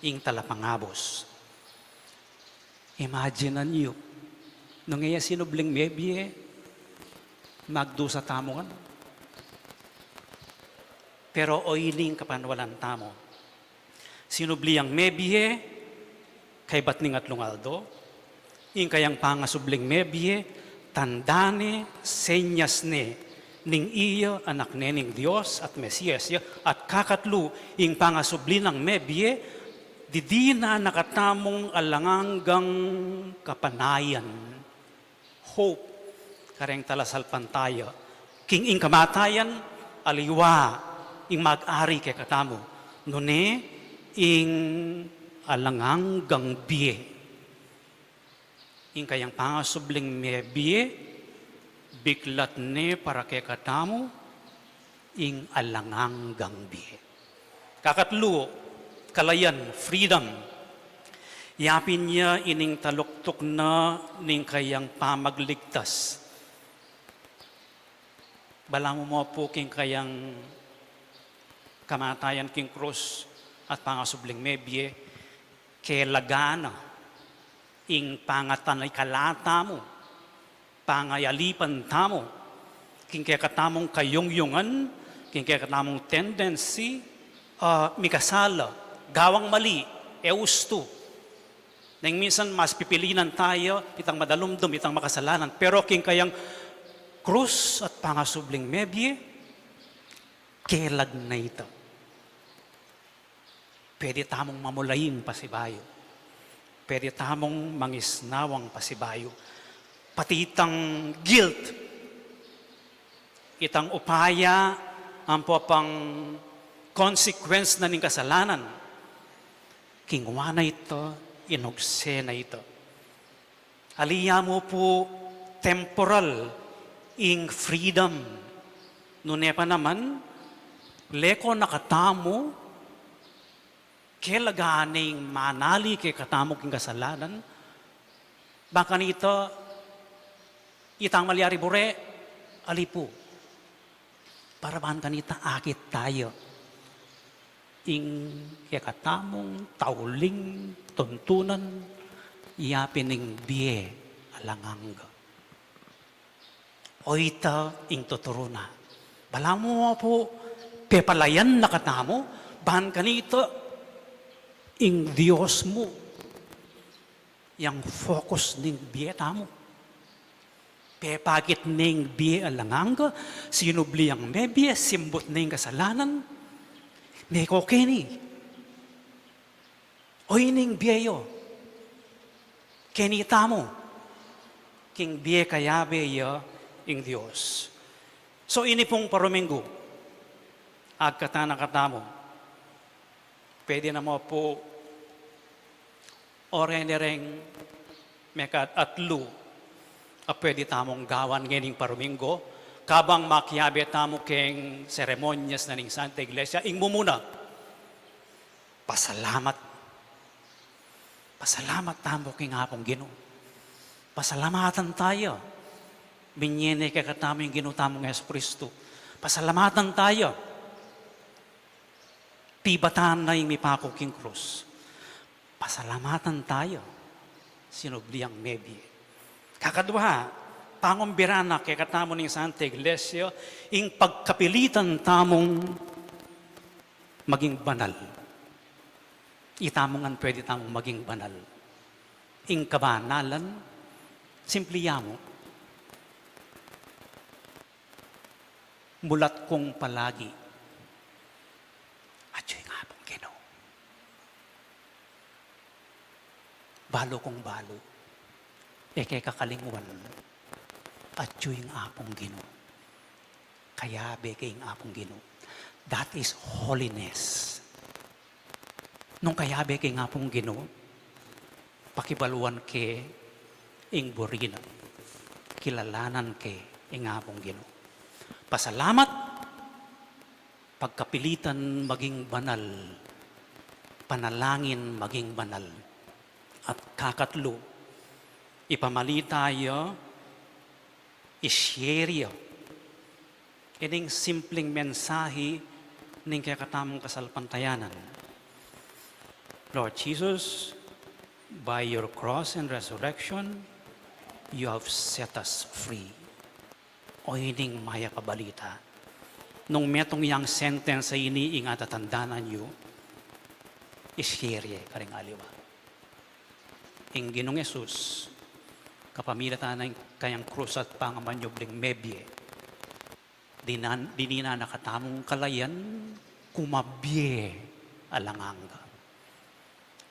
ing talapangabus. Imaginan yu, nung e ya sinubling mebie, magdusa tamu ngan. Pero o ini ing kapanwalan tamu. Sinubli yang mebie, kaybat ning atlung aldo, ing kayang pangasubling mebie, tanda ne, senyas ne, ning iya anak ne ning Dios at Mesias ya, at kakatlu, ing pangasubli nang mebie, didinan na katamung alang anggang kapanayan. Hope, kareng talasalpantaya. King ing kamatayan, aliwa, ing mag-ari kekatamu. Nune, ing alang anggang bie. Ing kayang pangasubling mebie, biklat ne para kekatamu, ing alang anggang bie. Kakatlu, kalayan, freedom. Yapin ya ining taluktuk na ning kayang pamagligtas. Balamu mu pu king kayang kamatayan king krus at pangasubling mebie, kelagan na ing pangatanikala tamu, pangayalipan tamu, king kekatamung kayungyungan, king kekatamung tendency, ah, mikasala, gawang mali, e ustu. Neng minsan mas pipilinan taya itang madalumdum, itang makasalanan. Pero king kayang krus at pangasubling mebie, kelag na ita. Pwede tamung mamulaing pasibayu. Pwede tamung mangisnawang pasibayu. Pati itang guilt, itang upaya, ampo pang consequence na ning kasalanan. Kingwa na ita, inugse na ita. Ali ya mu pu temporal ing freedom. Nune pa naman, leko na katamu, kelagan ne ing manali kekatamu king kasalanan, bang kanita itang malyari bure, ali pu. Para bang kanita akit taya ing kekatamung tauling tuntunan, yapin ing bie alang angga. O ita ing tuturu na. Balamu pu, pepalayan na katamu, bang kanita ing Dios mu yang focus ning bie tamu. Pepakit ne ing bie alang angga, sinubli yang mebie, simbut ne ing kasalanan, meko keni. O ini ing bie yu, keni tamu, king bie kayabe ya ing Dios. So ini pung paruminggu, agkatan na katamu. Pwede na mu pu, o reni reng mekatatlu a pwede tamung gawan ngening paruminggu, kabang makiabe tamu keng seremonyas na ning Santa Iglesia, ing mumuna, pasalamat. Pasalamat tamu king Apung Ginu. Pasalamatan taya. Binye ne kekatamu ing Ginu tamung Jesucristo. Pasalamatan taya. Pibatan na ing mipaku king krus. Pasalamatan taya. Sinubli yang mebie. Kakadua, pangumbira na kekatamu ning Santa Iglesia, ing pagkapilitan tamung maging banal. Itamu ngan pwede tamung maging banal. Ing kabanalan, simple ya mu. Mulat kung palagi, atyu ing Apung Ginu. Balu kung balu, e ke kakalingwan, atyu ing Apung Ginu. Kayabe ke ing Apung Ginu. That is holiness. Nung kayabe ke ing Apung Ginu, pakibaluan ke ing buri na, kilalanan ke ing Apung Ginu. Pasalamat, pagkapilitan maging banal, panalangin maging banal. At kakatlu, ipamalita ya, i-share ya ining simpleng mensahe ning kekatamung kasalpantayanan. Lord Jesus, by your cross and resurrection, you have set us free. O ining mayap a balita. Nung metung yang sentence a ini ing atatandanan yu, i-share ye karing aliwa. Ing Ginung Jesus, kapamilatan na ning kayang krus at pangamanyubling mebie, dinan-, dinina na katamung kalayan, kumabie alang angga.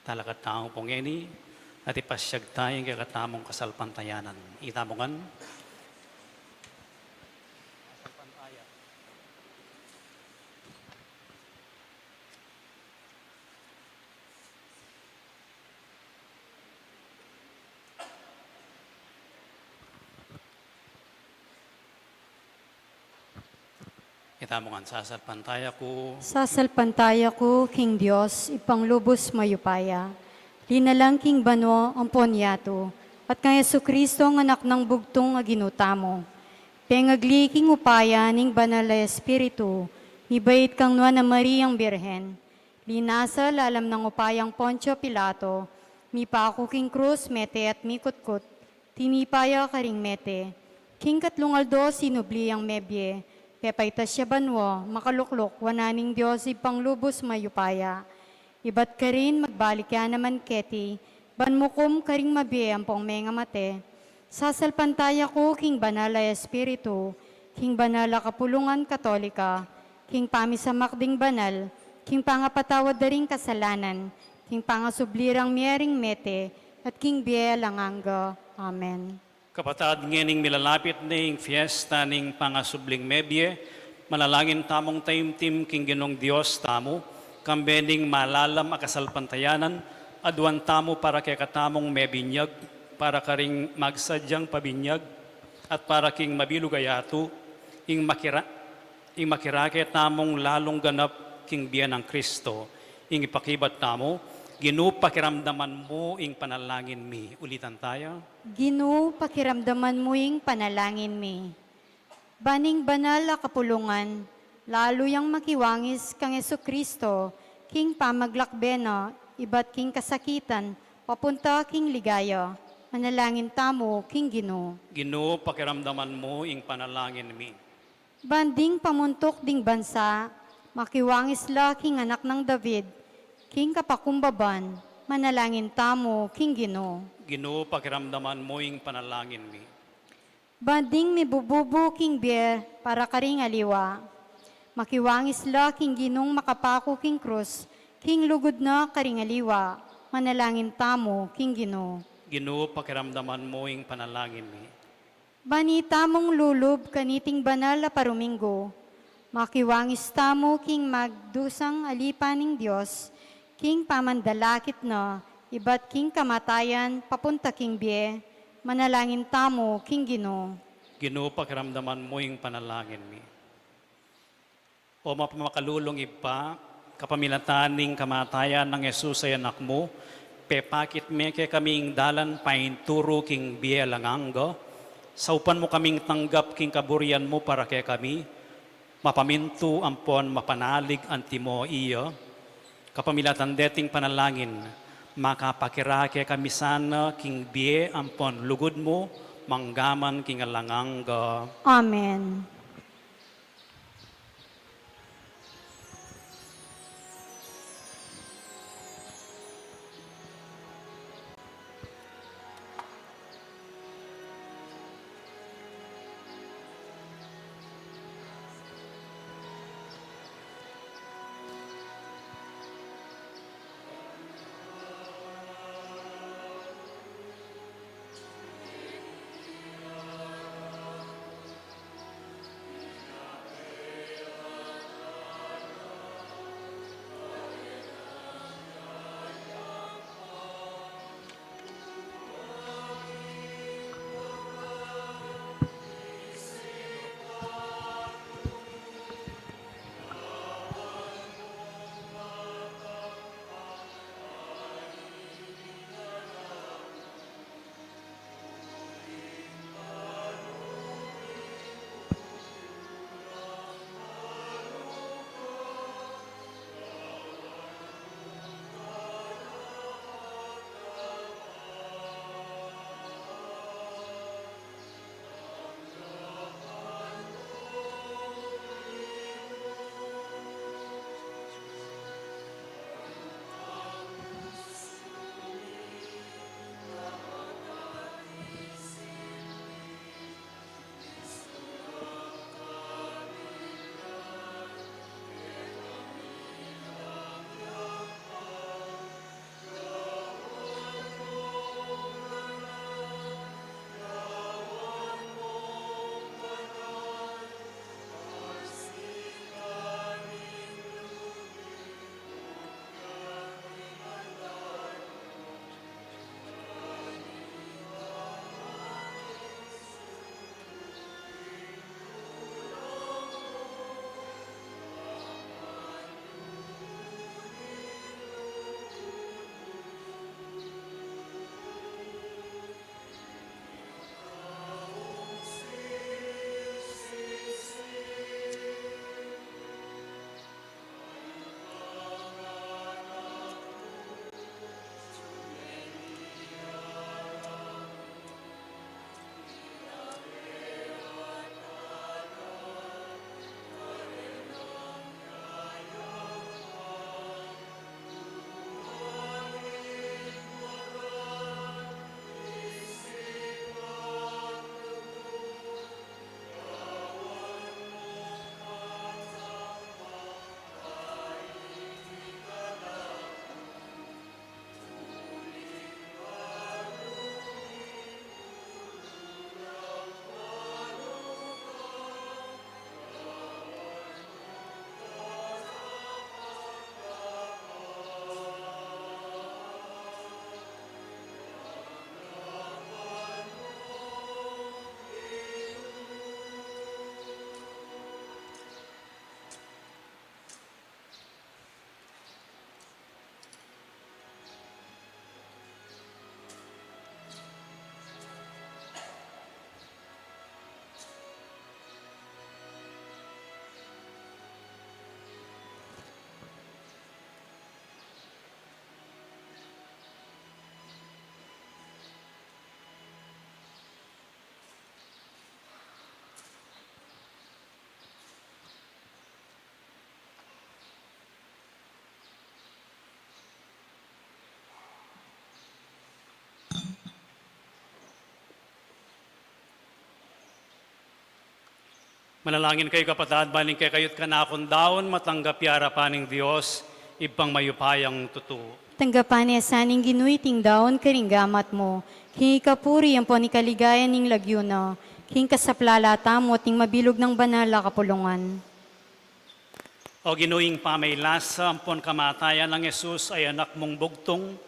Talakad tamu pu ngeni, at ipasyag taya ing kekatamung kasalpantayanan. Itamu ngan. Itamu ngan. Sasalpantaya ku. Sasalpantaya ku king Dios, Ibpang lubus mayupaya, linalang king banua ampon yatu, at kang Jesucristo, a Anak nang bugtung a Ginu tamu. Pengagli king upaya ning Banal a Espiritu, mibait kang Nuan a Mariang Birhen. Linasa lalam nang upayang Poncio Pilato, mipaku king krus, mete at mikutkut, tinipa ya karing mete. King katlung aldo sinubli yang mebie, pepaitas ya banua, makalukluk wanan ning Dios Ibpang lubus mayupaya. Ibat karin magbalik ya naman keti, ban mukum karing mabie ampong mengamate. Sasalpantaya ku king Banal a Espiritu, king banal a kapulungan Katolika, king pamisamak ding banal, king pangapatawad da ring kasalanan, king pangasubli rang mie ring mete, at king bie alang angga. Amen. Kapatad, ngening milalapit ne ing fiesta ning pangasubling mebie, manalangin tamung taimtim king Ginung Dios tamu, kambe ning malalam a kasalpantayanan, aduan tamu para kekatamung mebinyag, para karing magsadyang pabinyag, at para king mabilug a yatu, ing makira-, ing makirake tamung lalung ganap king bie nang Kristo, ing ipakibat tamu, Ginu, pakiramdaman mu ing panalangin mi. Ulitan taya. Ginu, pakiramdaman mu ing panalangin mi. Ban ing banal a kapulungan, lalu yang makiwangis kang Jesucristo, king pamaglakbe na, ibat king kasakitan, papunta king ligaya, manalangin tamu king Ginu. Ginu, pakiramdaman mu ing panalangin mi. Ban ding pamuntuk ding bansa, makiwangis la king Anak nang David, king kapakumbaban, manalangin tamu king Ginu. Ginu, pakiramdaman mu ing panalangin mi. Ban ding mibububu king bie para karing aliwa, makiwangis la king Ginung makapaku king krus, king lugud na karing aliwa, manalangin tamu king Ginu. Ginu, pakiramdaman mu ing panalangin mi. Ban itamung lulub kaniting banal a paruminggu, makiwangis tamu king magdusang alipan ning Dios, king pamandalakit na, ibat king kamatayan papunta king bie, manalangin tamu king Ginu. Ginu, pakiramdaman mu ing panalangin mi. O mapamakalulung Ibpa, kapamilatan ning kamatayan nang Jesus a Anak mu, pepakit me kekami ing dalan painturu king bie alang angga, saupan mu kaming tanggap king kaburian mu para kekami, mapamintu ampon mapanalig antimo iya, kapamilatan deting panalangin, makapakirake kami sana king bie ampon lugud mu, manggaman king alang angga. Amen. Manalangin kayu, kapatad, ban ing kekayu't kanakung daun matanggap ya arapan ning Dios, Ibpang mayupayang tutu. Tanggapan na sa ning Ginu iting daun karing gamat mu, king ikapuri ampon ikaligaya ning lagyu na, king kasaplalan tamu at ning mabilug nang banal a kapulungan. O Ginu, ing pamailasa ampon kamatayan nang Jesus a Anak mung bugtung,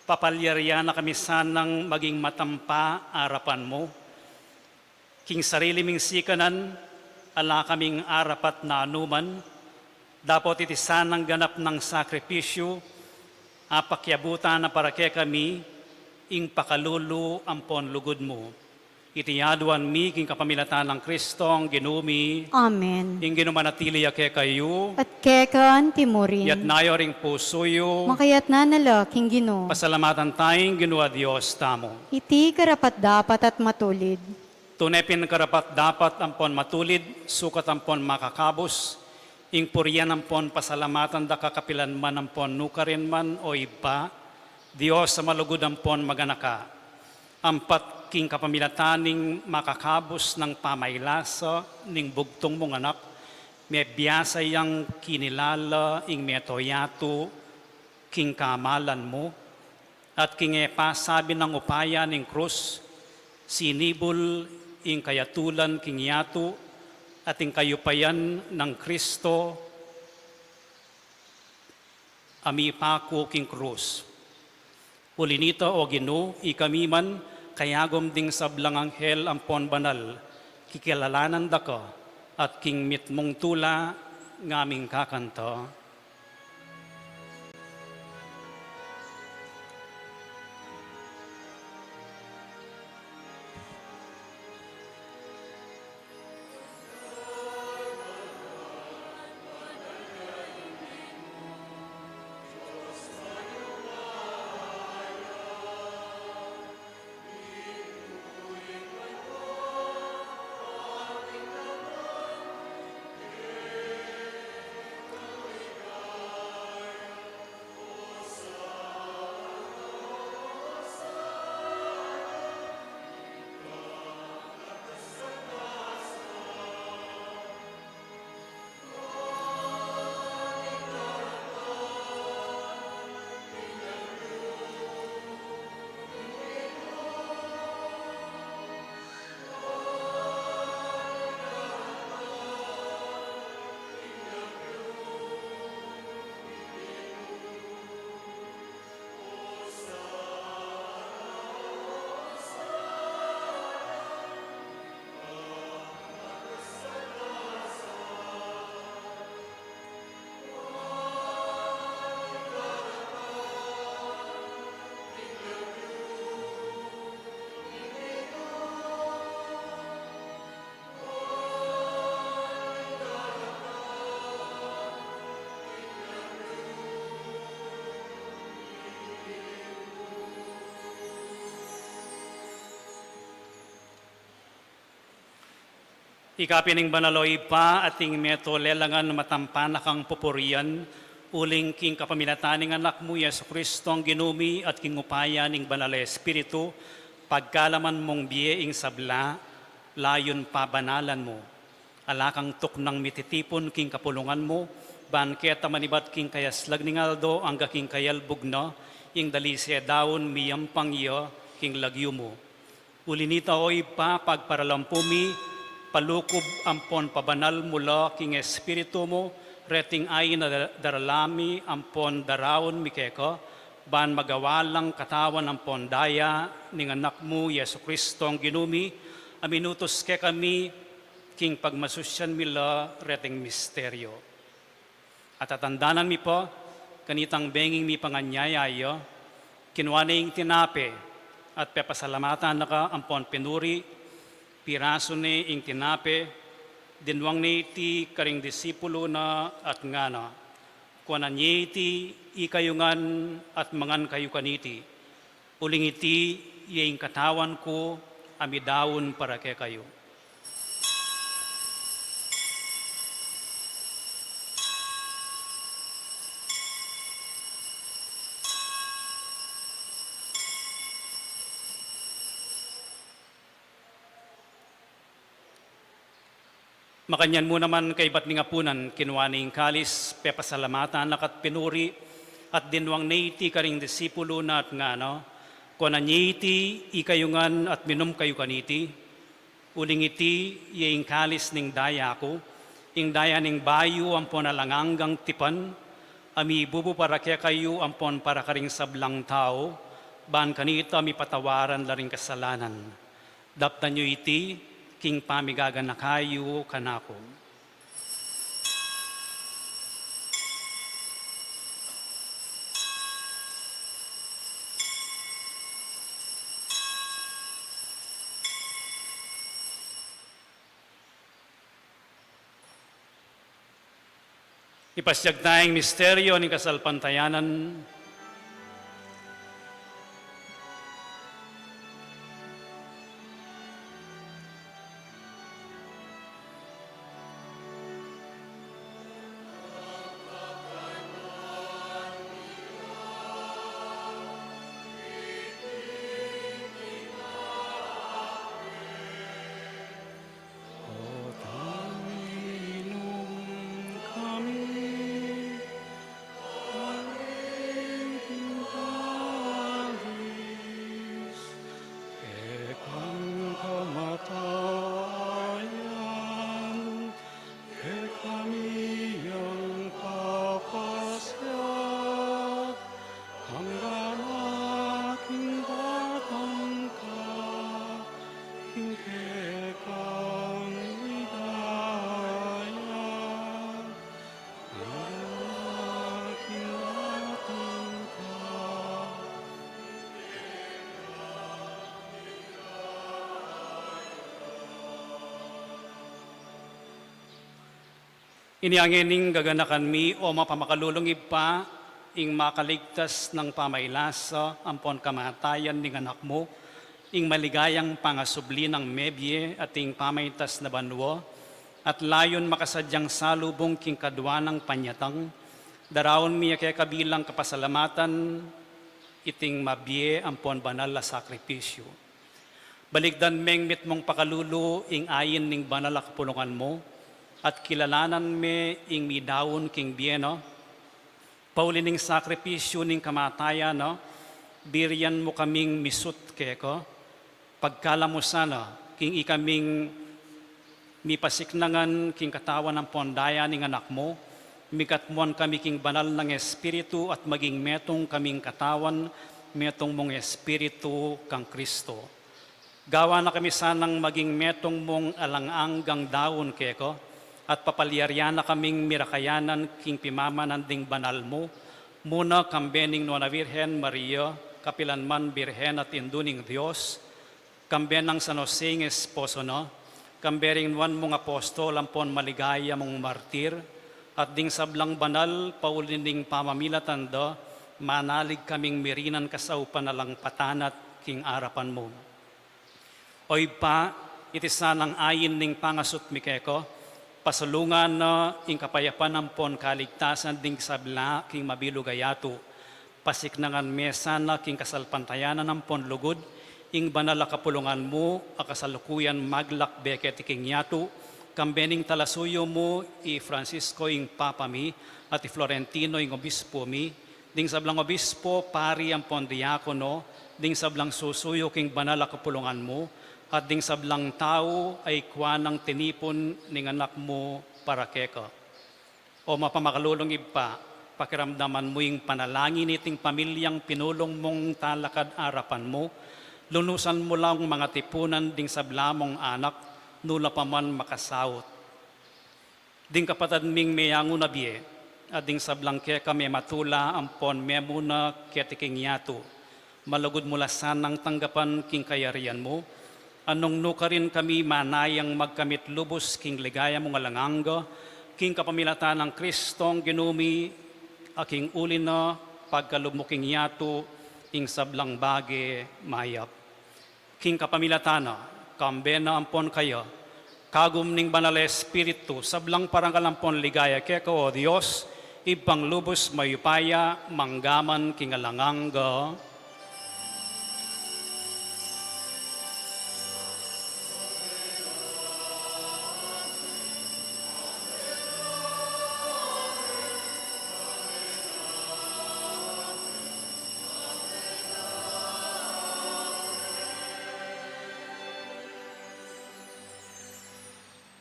papalyarian na kami sanang maging matampa arapan mu. King sarili ming sikanan, ala kaming arapat na anuman, dapot iti sanang ganap nang sakripisyu, apakiabutan na para kekami ing pakalulu ampon lugud mu. Iti aduan mi king kapamilatan nang Kristong Ginu mi. Amen. Ing Ginu manatili ya kekayu. At keka anti mu rin. Iyatas yu ring pusu yu. Makaiyatas na la king Ginu. Pasalamatan taya ing Ginu a Dios tamu. Iti karapat-dapat at matulid. Tune pin karapat-dapat ampon matulid, sukat ampon makakabus, ing purian ampon pasalamatan da ka kapilan man ampon nukarin man, O Ibpa, Dios a malugud ampon maganaka. Ampat king kapamilatan ning makakabus nang pamailasa ning bugtung mung Anak, mebiasa yang kinilala ing meto yatu king kamalan mu, at king e pasabi nang upaya ning krus, sinibul ing kayatulan king yatu, at ing kayupayan nang Kristo a mipaku king krus. Uli nita, O Ginu, ikami man, kayagum ding sablang anghel ampon banal, kikilalanan da ka, at king mitmung tula ngaming kakanta. Ika pin ing banal, o Ibpa, at ing meto lelangan matampa na kang pupurian, uling king kapamilatan ning Anak mu, Jesu-Cristong Ginu mi, at king upaya ning Banal a Espiritu, pagkalaman mung bie ing sabla, layun pabanalan mu. Ala kang tuknang mititipun king kapulungan mu, ban keta manibat king kayaslag ning aldo angga king kayalbug na, ing dalise daun miyampang ya king lagyu mu. Uli nita, o Ibpa, pagparalampu mi, palukub ampon pabanal mu la king Espiritu mu, reting ain a da-, darala mi ampon daraun mi keka, ban magawa lang katawan ampon daya ning Anak mu, Jesu-Cristong Ginu mi, a minutus kekami, king pagmasusyan mi la reting misteryo. At atandanan mi pa, kanitang benging mipanganyaya ya, kinua ne ing tinape, at pepasalamatan na ka ampon pinuri, pirasu ne ing tinape, dinwang ne iti karing disipulu na at ngana, kuanan ye iti ikayu ngan at mangan kayu kaniti. Uling iti ya ing katawan ku a midaun para kekayu. Makanyan mu naman kaybat ning apunan, kinua ne ing kalis, pepasalamatan na ka at pinuri, at dinwang ne iti karing disipulu na at ngana, kuanan ye iti ikayu ngan at minum kayu kaniti, uling iti ya ing kalis ning daya ku, ing daya ning bayu ampon alang anggang tipan, a mibubu para kekayu ampon para karing sablang tau, ban kanita mipatawaran la ring kasalanan. Daptan yu iti king pamigaganaka yu kanaku. Ipasiag taya ing misteryo ning kasalpantayanan. Kekami yang papasiag, anggang aking datang ka, king kekang ligaya, anggang aking datang ka. Inya ngening gaganakan mi, o mapamakalulung Ibpa, ing makaligtas nang pamailasa ampon kamatayan ning Anak mu, ing maligayang pangasubli nang mebie at ing pamaitas na banua, at layun makasadyang salubung king kadua nang panyatang, daraun mi ya keka bilang kapasalamatan iting mabie ampon banal a sakripisyu. Balikdan meng mitmung pakalulu ing ain ning banal a kapulungan mu, at kilalanan me ing midaun king bie na, pauli ning sakripisyu ning kamatayan na, birian mu kaming misut keka, pagkalamu sana, king ikaming mipasiknangan king katawan ampon daya ning Anak mu, mikatmuan kami king banal nang Espiritu at maging metung kaming katawan, metung mung Espiritu kang Kristo. Gawa na kami sanang maging metung mung alang anggang daun keka, at papalyarian na kaming mirakayanan king pimamanan ding banal mu, muna kambe ning Nuan a Virgen Maria, kapilan man Birhen at Indu ning Dios, kambe nang San Jose ing esposo na, kambe ring nuan mung apostol ampon maligaya mung martir, at ding sablang banal, pauli ning pamamilatan da, manalig kaming mirinan kasaupan alang patanat king arapan mu. O Ibpa, iti sanang ain ning pangasut mi keka, pasalungan na ing kapayapan ampon kaligtasan ding sabla king mabilug a yatu. Pasiknangan me sana king kasalpantayanan ampon lugud, ing banal a kapulungan mu, a kasalukuyan maglakbe keti king yatu, kambe ning talasuyu mu, i Francisco ing Papa mi, at i Florentino ing Obispo mi, ding sablang obispo, pari ampon diakono, ding sablang susuyu king banal a kapulungan mu, at ding sablang tau a ikua nang tinipun ning Anak mu para keka. O mapamakalulung Ibpa, pakiramdaman mu ing panalangin iting pamilyang pinulung mung talakad arapan mu, lunusan mu lang mangatipunan ding sabla mung anak, nu la pa man makasaut. Ding kapatad ming meyangu na bie, at ding sablang keka mematula ampon memuna keti king yatu, malugud mu la sanang tanggapan king kayarian mu, a nung nukarin kami manayang magkamit lubus king ligaya mung alang angga, king kapamilatan nang Kristong Ginu mi, a king uli na pagkalub mu king yatu, ing sablang bage mayap. King kapamilatan na, kambe na ampon kaya, kagum ning Banal a Espiritu, sablang parangal ampon ligaya keka, o Dios, Ibpang lubus mayupaya, mangga man king alang angga.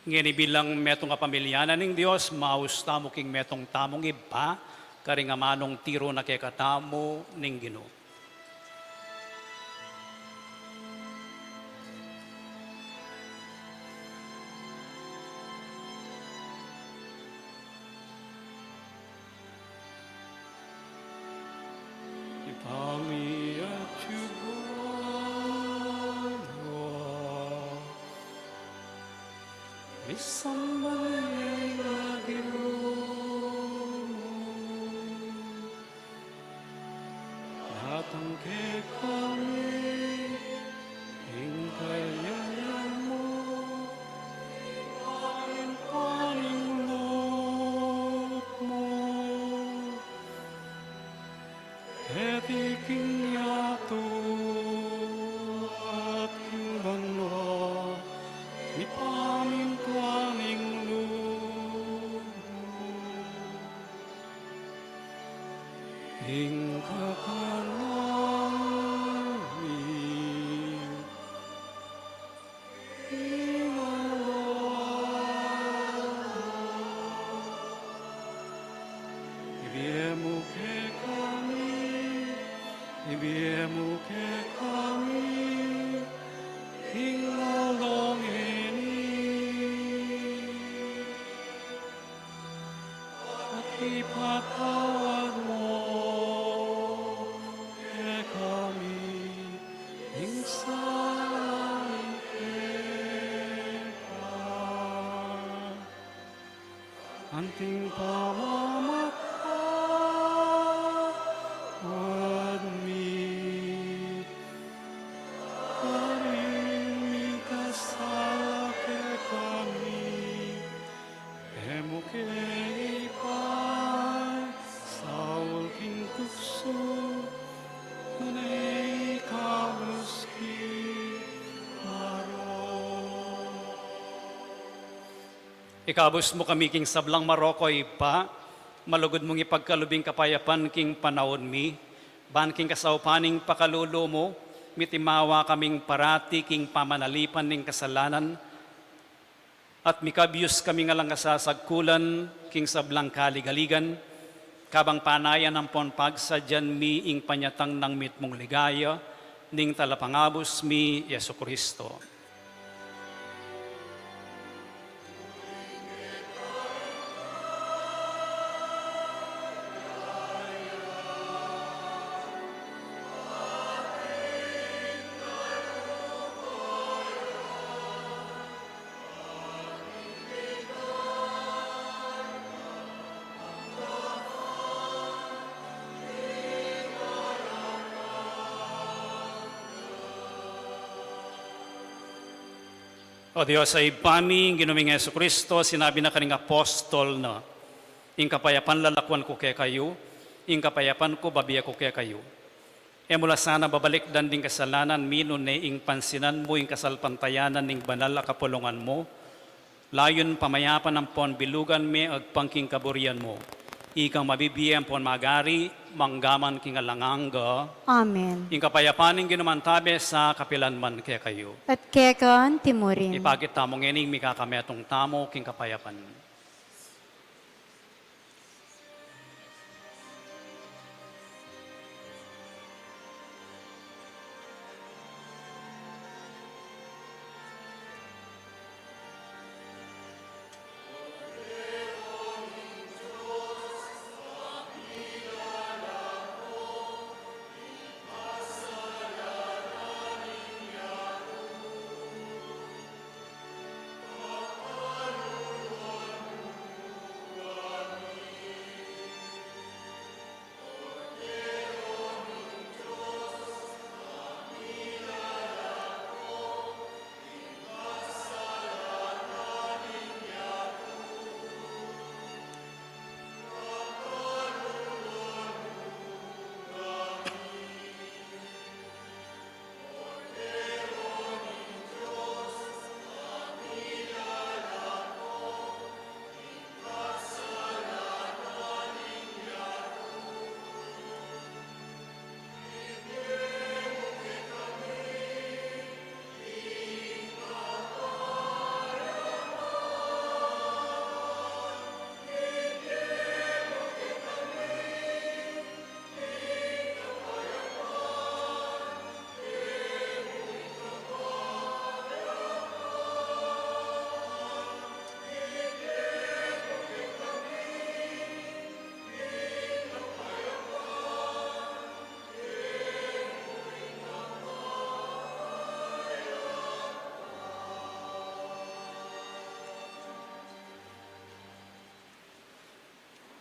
Ngeni bilang metung a pamilya na ning Dios, maus tamu king metung tamung ibpa, karing amanung tiru na kekatamu ning Ginu. Ipamiatyu mu, misamban ya ing lagyu mu. Datang kekami ing kayarian mu, ing pamintuan ning lub mu. Keti king yatu at king banua, mipamintuan ning lub mu. Ing kakanan mi king aldo-aldo ibie mu kekami, ibie mu kekami king aldo ngeni. At ipatawad mu kekami ing sala mi keka, anti ing pamamatawad mi karing mikasala kekami. E mu ke ipaisaul king tuksu, nune ikabus king marok. Ikabus mu kami king sablang marok, o Ibpa, malugud mung ipagkalub ing kapayapan king panaun mi, ban king kasaupan ning pakalulu mu, mitimawa kaming parati king pamanalipan ning kasalanan, at mikabyus kaming alang kasasagkulan king sablang kaligaligan, kabang panayan ampon pagsadyan mi ing panyatang nang mitmung ligaya ning Talapangabus mi, Jesucristo. O Dios a Ibpa mi, ing Ginu ming Jesucristo, sinabi na karing apostol na, "Ing kapayapan lalakuan ku kekayu, ing kapayapan ku babie ku kekayu." E mu la sana babalikdan ding kasalanan mi, nune ing pansinan mu ing kasalpantayanan ning banal a kapulungan mu, layun pamayapan ampon bilugan me agpang king kaburian mu. Ikang mabibie ampon magari, mangga man king alang angga. Amen. Ing kapayapan ning Ginu mantabe sa kapilan man kekayu. At keka anti murin. Ipakit tamu ngeni ing mikakametung tamu king kapayapan.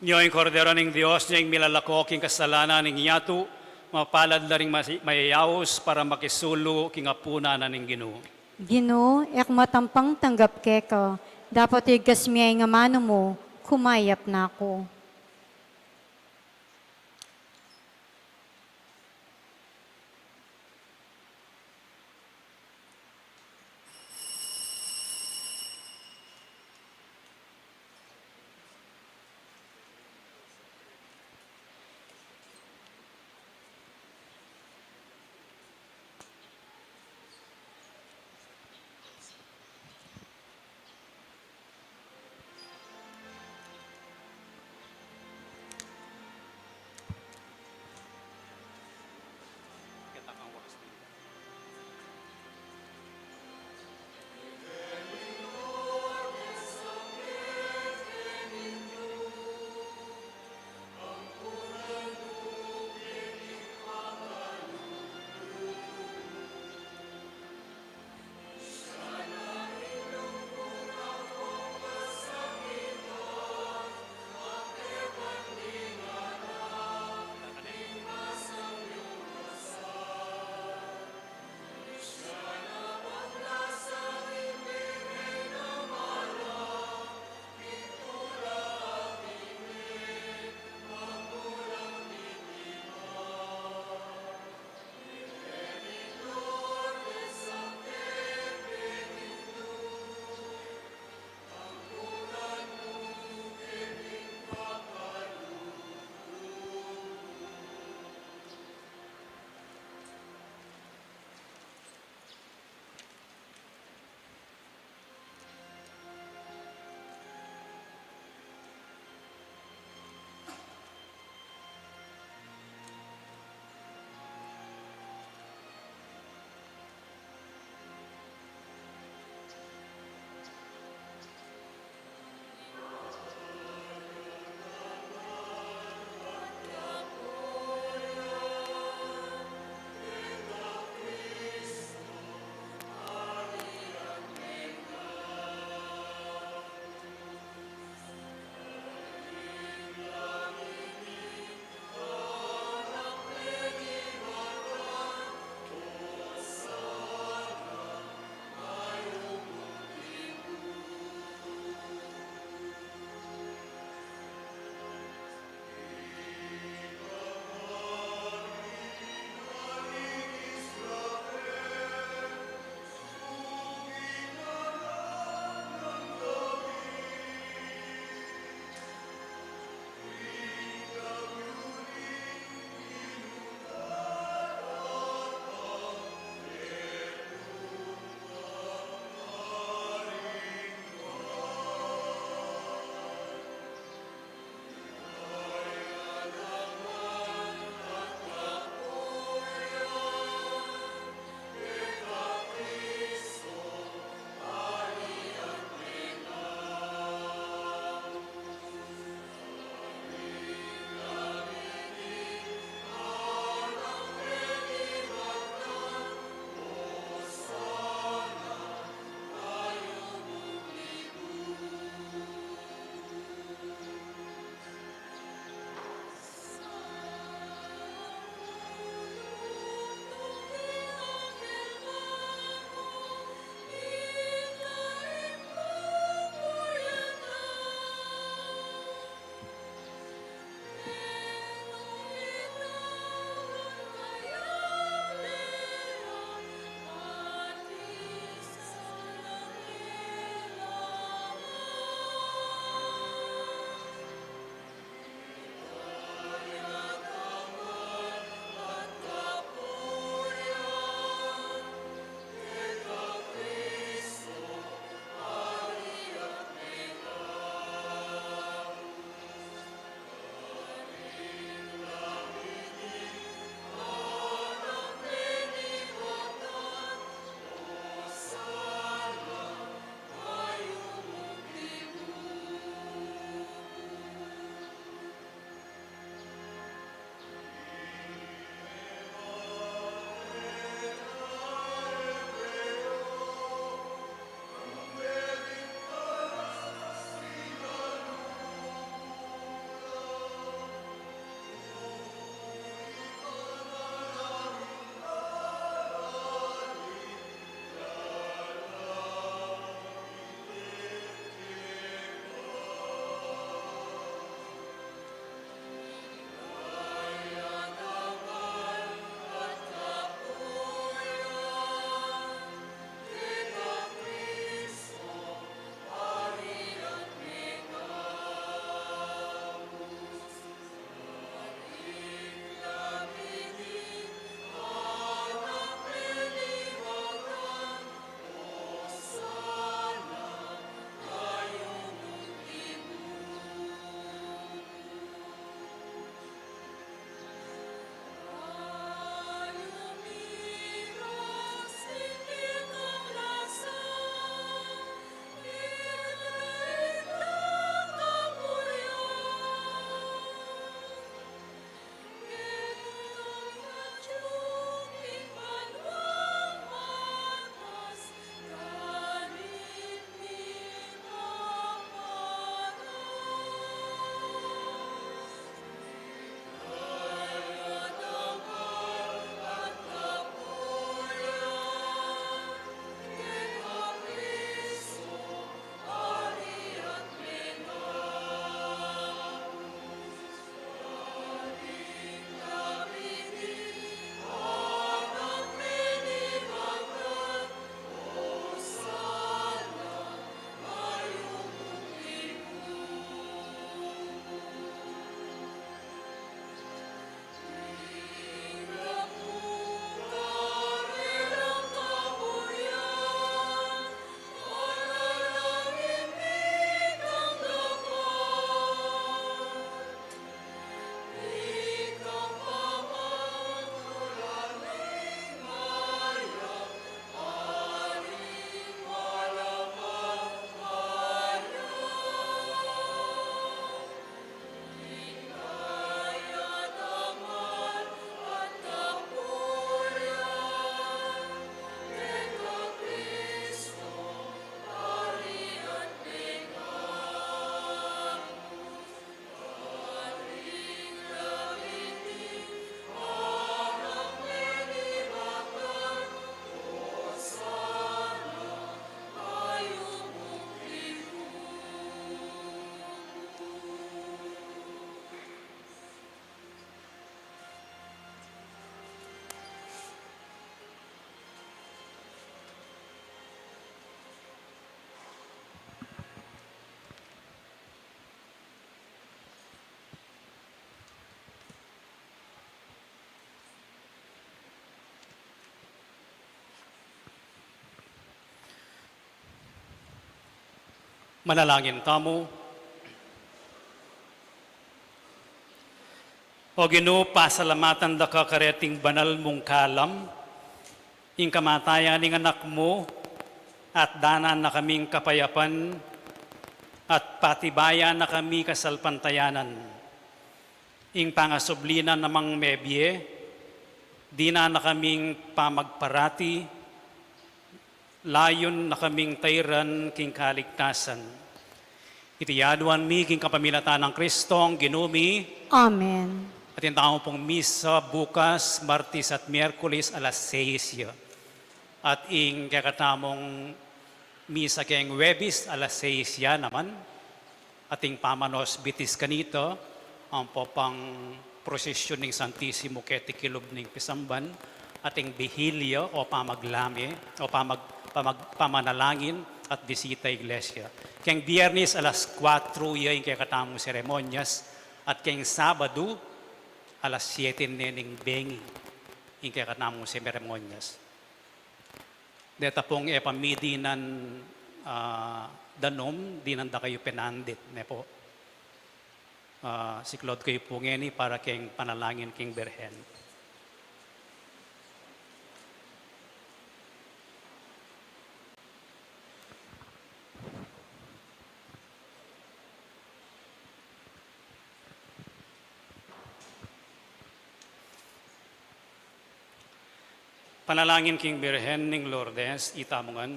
Nyo ing Kordero ning Dios, nyo ing milalako king kasalanan ning yatu, mapalad la ring masi-, mayayaus para makisulu king apunan na ning Ginu. Ginu, e ku matampang tanggap keka, dapot igkas mu ing amanu mu, kumayap na ku. Manalangin tamu. O Ginu, pasalamatan da ka kareting banal mung kalam, ing kamatayan ning Anak mu, at danan na kaming kapayapan, at patibayan na kami kasalpantayanan. Ing pangasubli na namang mebie, dinan na kaming pamagparati, layun na kaming tairan king kaligtasan. Iti aduan mi king kapamilatan nang Kristong Ginu mi. Amen. Atin tamu pung misa bukas, Martes at Miyerkules, alas seis ya. At ing kekatamung misa keng Huwebes, alas seis ya naman. Ating pamanosbitis kanita, ampo pang prosesyun ning Santisimo keti kilub ning pisamban, ating bihilya o pamaglame, o pamag-, pamag-, pamanalangin at bisita iglesia. Keng Biernes alas kuatro ya ing kekatamung seremonyas, at keng Sabadu alas siete ne ning bengi ing kekatamung seremonyas. Deta pung e pa mi dinan, ah, danum, dinan da kayu pinandit, ne pu. Ah, siklaud kayu pu ngeni para keng panalangin king Birhen. Panalangin king Birhen ning Lourdes, itamu ngan.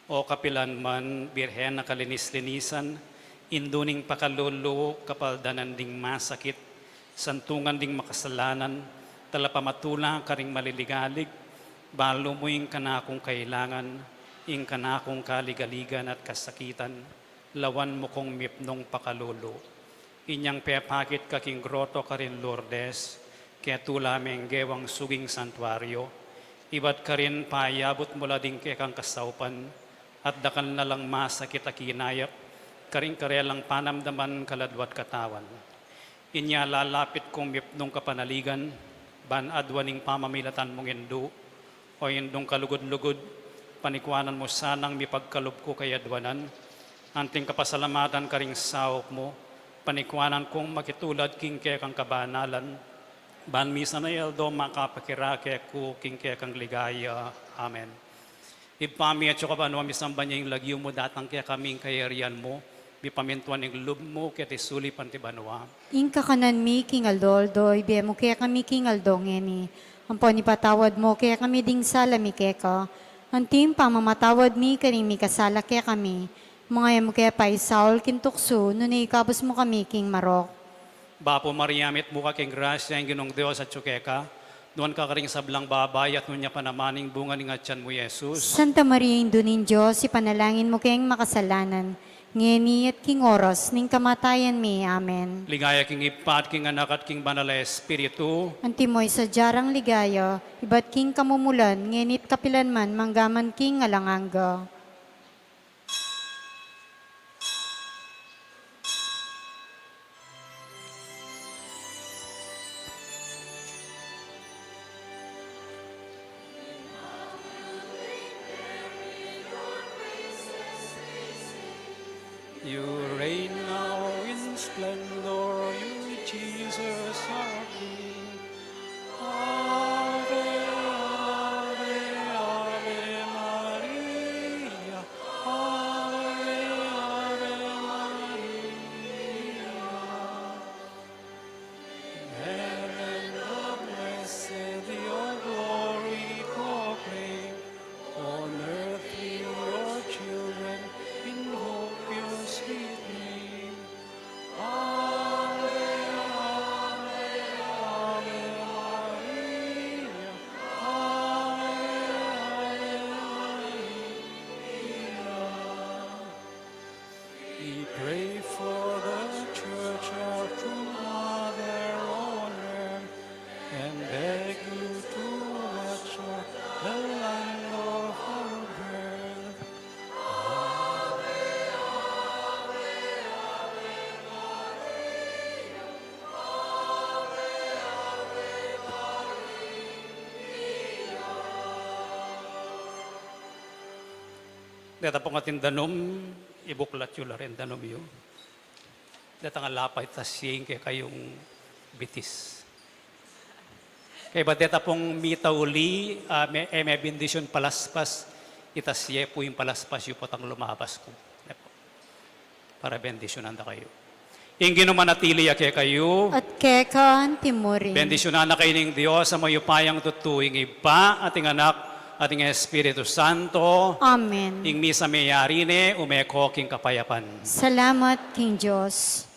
O kapilan man, Birhen a kalinis-linisan, indu ning pakalulu, kapaldanan ding masakit, santungan ding makasalanan, talapamatula karing maliligalig, balu mu ing kanakung kailangan, ing kanakung kaligaligan at kasakitan, lawan mu kung mipnung pakalulu. Inyang pepakit ka king groto karin Lourdes, ketula meng gewang suging santuario, ibat karin payabut mu la ding kekang kasaupan, at dakal na lang masakit a kinayap, karing karelang panamdaman kaladwa't katawan. Inya lalapit kung mipnung kapanaligan, ban aduan ing pamamilatan mung indu, o indung kalugud-lugud, panikuanan mu sanang mipagkalub ku kayadwanan, anting kapasalamatan karing saup mu, panikuanan kung makitulad king kekang kabanalan, ban misan a aldo makapakirake ku king kekang ligaya. Amen. Ibpa mi, atsu ka banua, misamban ya ing lagyu mu, datang kekami ing kayarian mu, mipamintuan ing lub mu keti sulip anti banua. Ing kakanan mi king aldo-aldo, ibie mu kekami king aldo ngeni. Ampon ipatawad mu kekami ding sala mi keka, anti ing pamamatawad mi karing mikasala kekami. Manga e mu ke paisaul king tuksu, nune ikabus mu kami king marok. Bapu Maria, mitmu ka king grasya, ing Ginung Dios atsu keka. Nuan ka karing sablang babai, at nuan ya pa naman ing bunga ning atian mu, Jesus. Santa Maria, Indu ning Dios, ipanalangin mu keng makasalanan, ngeni at king oras ning kamatayan mi. Amen. Ligaya king Ibpa, at king Anak, at king Banal a Espiritu. Antimo ing sadya rang ligaya, ibat king kamumulan, ngeni at kapilan man, mangga man king alang angga. You reign now in splendor, you Jesus our King. Ave, ave, ave Maria. Ave, ave Maria. In heaven the blessed your glory proclaim, on earth your children invoke your sweet name. Ave, ave, ave Maria. Ave, ave Maria. We pray for the Church, our true Mother on earth, and beg you to watch o'er the land of our birth. Deta pung atin danum, Ibuklat yu la rin danum yu. Datang a lapay ta siyeng kekayung bitis. Kaybat deta pung mitauli, ah, me-, e me bendisyun palaspas, ita siye pu ing palaspas yu potang lumabas ku. Para bendisyunan da kayu. Ing Ginu manatili ya kekayu. At keka antimurin. Bendisyunan na kayu ning Dios a mayupayang tutu, ing Ibpa, at ing Anak, at ing Espiritu Santo. Amen. Ing misa meyari ne, ume ko king kapayapan. Salamat king Dios.